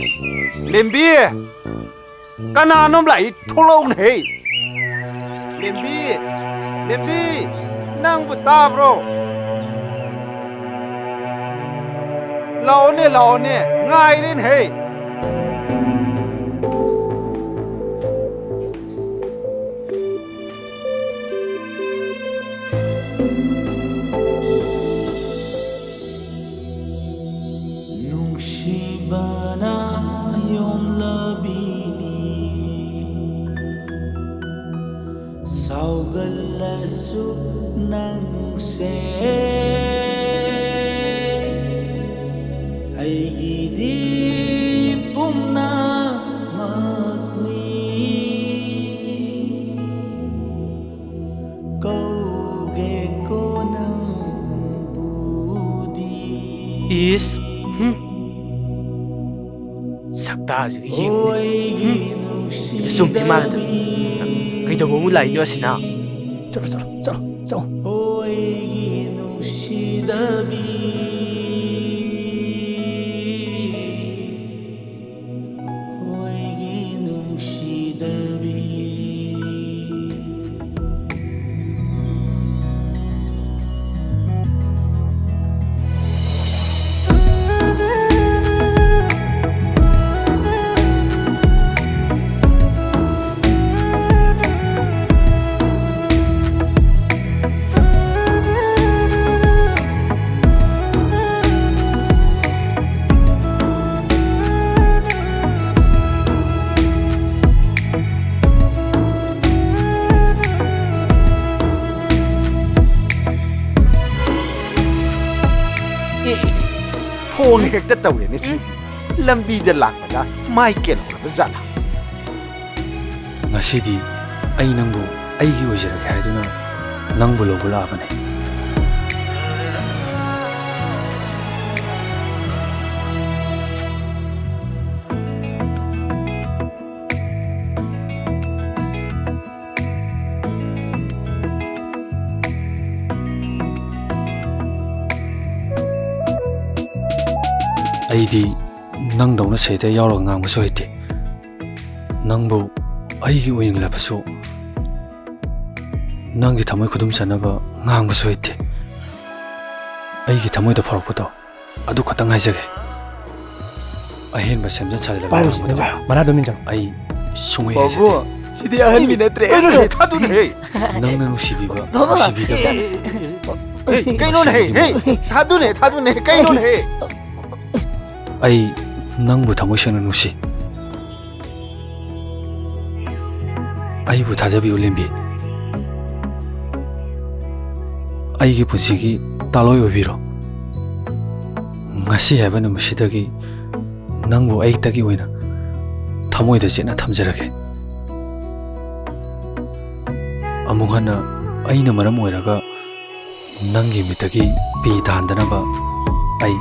ꯂꯦꯝꯕꯤ! ꯀꯅꯥꯅꯣꯝ ꯂꯥꯛꯏ, ꯊꯣꯛꯂꯛꯎꯅꯦꯍꯦ! ꯂꯦꯝꯕꯤ! ꯂꯦꯝꯕꯤ! ꯅꯪꯕꯨ ꯇꯥꯕ꯭ꯔꯣ? ꯂꯥꯛꯑꯣꯅꯦ, ꯂꯥꯛꯑꯣꯅꯦ, ꯉꯥꯏꯔꯦꯅꯦꯍꯦ! ꯅꯨꯡꯁꯤꯕꯅ ꯌꯣꯝꯂꯕꯤꯅꯤ, ꯁꯥꯎꯒꯜꯂꯁꯨ ꯅꯪꯁꯦ ꯑꯩꯒꯤꯗꯤ ꯄꯨꯝꯅꯃꯛꯅꯤ꯫ ꯀꯧꯒꯦꯀꯣ ꯅꯪꯕꯨꯗꯤ꯫ ꯏꯁ, ꯍꯨꯝ꯫ ꯁꯛꯇꯥꯁꯤꯒ ꯌꯦꯡꯉꯨꯅꯦ꯫ ꯍꯨꯝ꯫ ꯆꯨꯝꯃꯤ ꯃꯥꯜꯂꯦ꯫ ꯀꯩꯗꯧꯕ ꯑꯃꯨꯛ ꯂꯥꯛꯏꯅꯣ ꯑꯁꯤꯅ? ꯆꯠꯂꯣ, ꯆꯠꯂꯣ, ꯆꯠꯂꯣ, ꯆꯠꯂꯣ꯫ ꯍꯦꯛꯇ ꯇꯧꯔꯦꯅꯦ ꯁꯤꯗꯤ꯫ ꯂꯝꯕꯤꯗ ꯂꯥꯛꯄꯗ ꯃꯥꯏ ꯀꯦꯜꯍꯧꯔꯕ ꯖꯥꯠꯂꯥ? ꯉꯁꯤꯗꯤ ꯑꯩ ꯅꯪꯕꯨ ꯑꯩꯒꯤ ꯑꯣꯏꯖꯔꯒꯦ ꯍꯥꯏꯗꯨꯅ ꯅꯪꯕꯨ ꯂꯧꯕ ꯂꯥꯛꯑꯕꯅꯦ꯫ ꯑꯩꯗꯤ ꯅꯪꯗꯧꯅ ꯁꯤꯗ ꯌꯥꯎꯔꯒ ꯉꯥꯡꯕꯁꯨ ꯍꯩꯇꯦ꯫ ꯅꯪꯕꯨ ꯑꯩꯒꯤ ꯑꯣꯏꯅꯤꯡꯂꯕꯁꯨ, ꯅꯪꯒꯤ ꯊꯃꯣꯏ ꯈꯨꯗꯨꯝ ꯆꯟꯅꯕ ꯉꯥꯡꯕꯁꯨ ꯍꯩꯇꯦ꯫ ꯑꯩꯒꯤ ꯊꯃꯣꯏꯗ ꯐꯥꯎꯔꯛꯄꯗꯣ ꯑꯗꯨ ꯈꯛꯇꯪ ꯍꯥꯏꯖꯒꯦ꯫ ꯑꯍꯦꯟꯕ ꯁꯦꯝꯖꯤꯟ ꯁꯥꯖꯤꯜꯂꯒ ꯄꯥꯏꯔꯨꯁꯤ, ꯉꯥꯡꯕꯗꯣ ꯅꯦꯝꯖꯔꯣ꯫ ꯃꯅꯥꯗꯣ ꯅꯦꯝꯖꯔꯣ꯫ ꯑꯩ ꯁꯨꯡꯍꯩ ꯍꯩꯖꯗꯦ꯫ ꯕꯥꯕꯨ, ꯁꯤꯗꯤ ꯑꯍꯟꯒꯤ ꯅꯠꯇ꯭ꯔꯦ꯫ ꯀꯩꯅꯣꯅꯦ, ꯊꯥꯗꯨꯅꯦ, ꯍꯦ꯫ ꯅꯪꯅ ꯅꯨꯡꯁꯤꯕꯤꯕ, ꯕꯥꯕꯥ꯫ ꯅꯨꯡꯁꯤꯕꯤꯗꯕ꯫ ꯍꯦ, ꯀꯩꯅꯣꯅꯦ, ꯍꯦ, ꯍꯦ, ꯊꯥꯗꯨꯅꯦ, ꯊꯥꯗꯨꯅꯦ, ꯀꯩꯅꯣꯅꯦ, ꯍꯦ꯫ ꯑꯩ ꯅꯪꯕꯨ ꯊꯃꯣꯏ ꯁꯦꯡꯅ ꯅꯨꯡꯁꯤ꯫ ꯑꯩꯕꯨ ꯊꯥꯖꯕꯤꯌꯨ, ꯂꯦꯝꯕꯤ꯫ ꯑꯩꯒꯤ ꯄꯨꯟꯁꯤꯒꯤ ꯇꯥꯂꯣꯏ ꯑꯣꯏꯕꯤꯔꯣ꯫ ꯉꯁꯤ ꯍꯥꯏꯕ ꯅꯨꯃꯤꯠꯁꯤꯗꯒꯤ ꯅꯪꯕꯨ ꯑꯩꯇꯒꯤ ꯑꯣꯏꯅ ꯊꯃꯣꯏꯗ ꯆꯦꯠꯅ ꯊꯝꯖꯔꯒꯦ꯫ ꯑꯃꯨꯛ ꯍꯟꯅ ꯑꯩꯅ ꯃꯔꯝ ꯑꯣꯏꯔꯒ ꯅꯪꯒꯤ ꯃꯤꯠꯇꯒꯤ ꯄꯤ ꯇꯥꯍꯟꯗꯅꯕ ꯑꯩ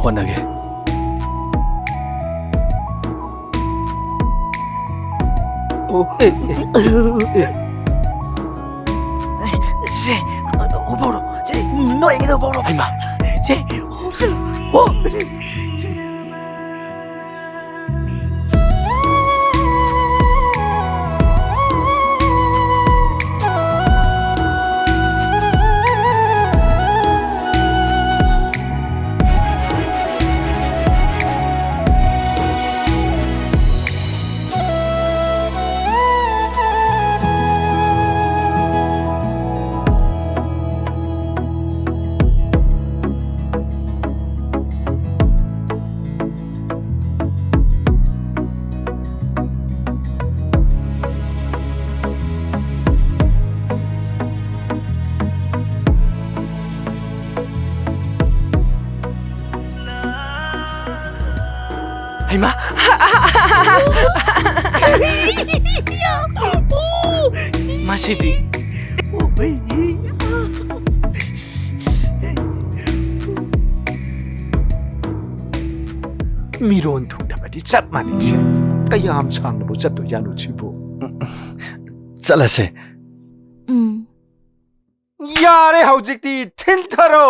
ꯍꯣꯠꯅꯒꯦ꯫ ꯑꯣ, ꯑꯦ, ꯑꯦ, ꯑꯦ꯫ ꯁꯦ, ꯎꯐꯧꯔꯣ꯫ ꯁꯦ, ꯅꯣꯏꯒꯤꯗꯣ ꯎꯐꯧꯔꯣ꯫ ꯍꯩꯃꯥ꯫ ꯁꯦ, ꯎꯞꯁꯜꯂꯣ꯫ ꯑꯣ꯫ ꯏꯃꯥ! ꯃꯁꯤꯗꯤ꯫ ꯃꯤꯔꯣꯟ ꯊꯨꯡꯗꯕꯗꯤ ꯆꯞ ꯃꯥꯟꯅꯩꯁꯦ꯫ ꯀꯌꯥꯝ ꯁꯥꯡꯅꯕꯨ ꯆꯠꯇꯣꯏꯖꯥꯠꯅꯣ ꯁꯤꯕꯨ? ꯆꯠꯂꯁꯦ꯫ ꯎꯝ꯫ ꯌꯥꯔꯦ, ꯍꯧꯖꯤꯛꯇꯤ ꯊꯤꯟꯊꯔꯣ꯫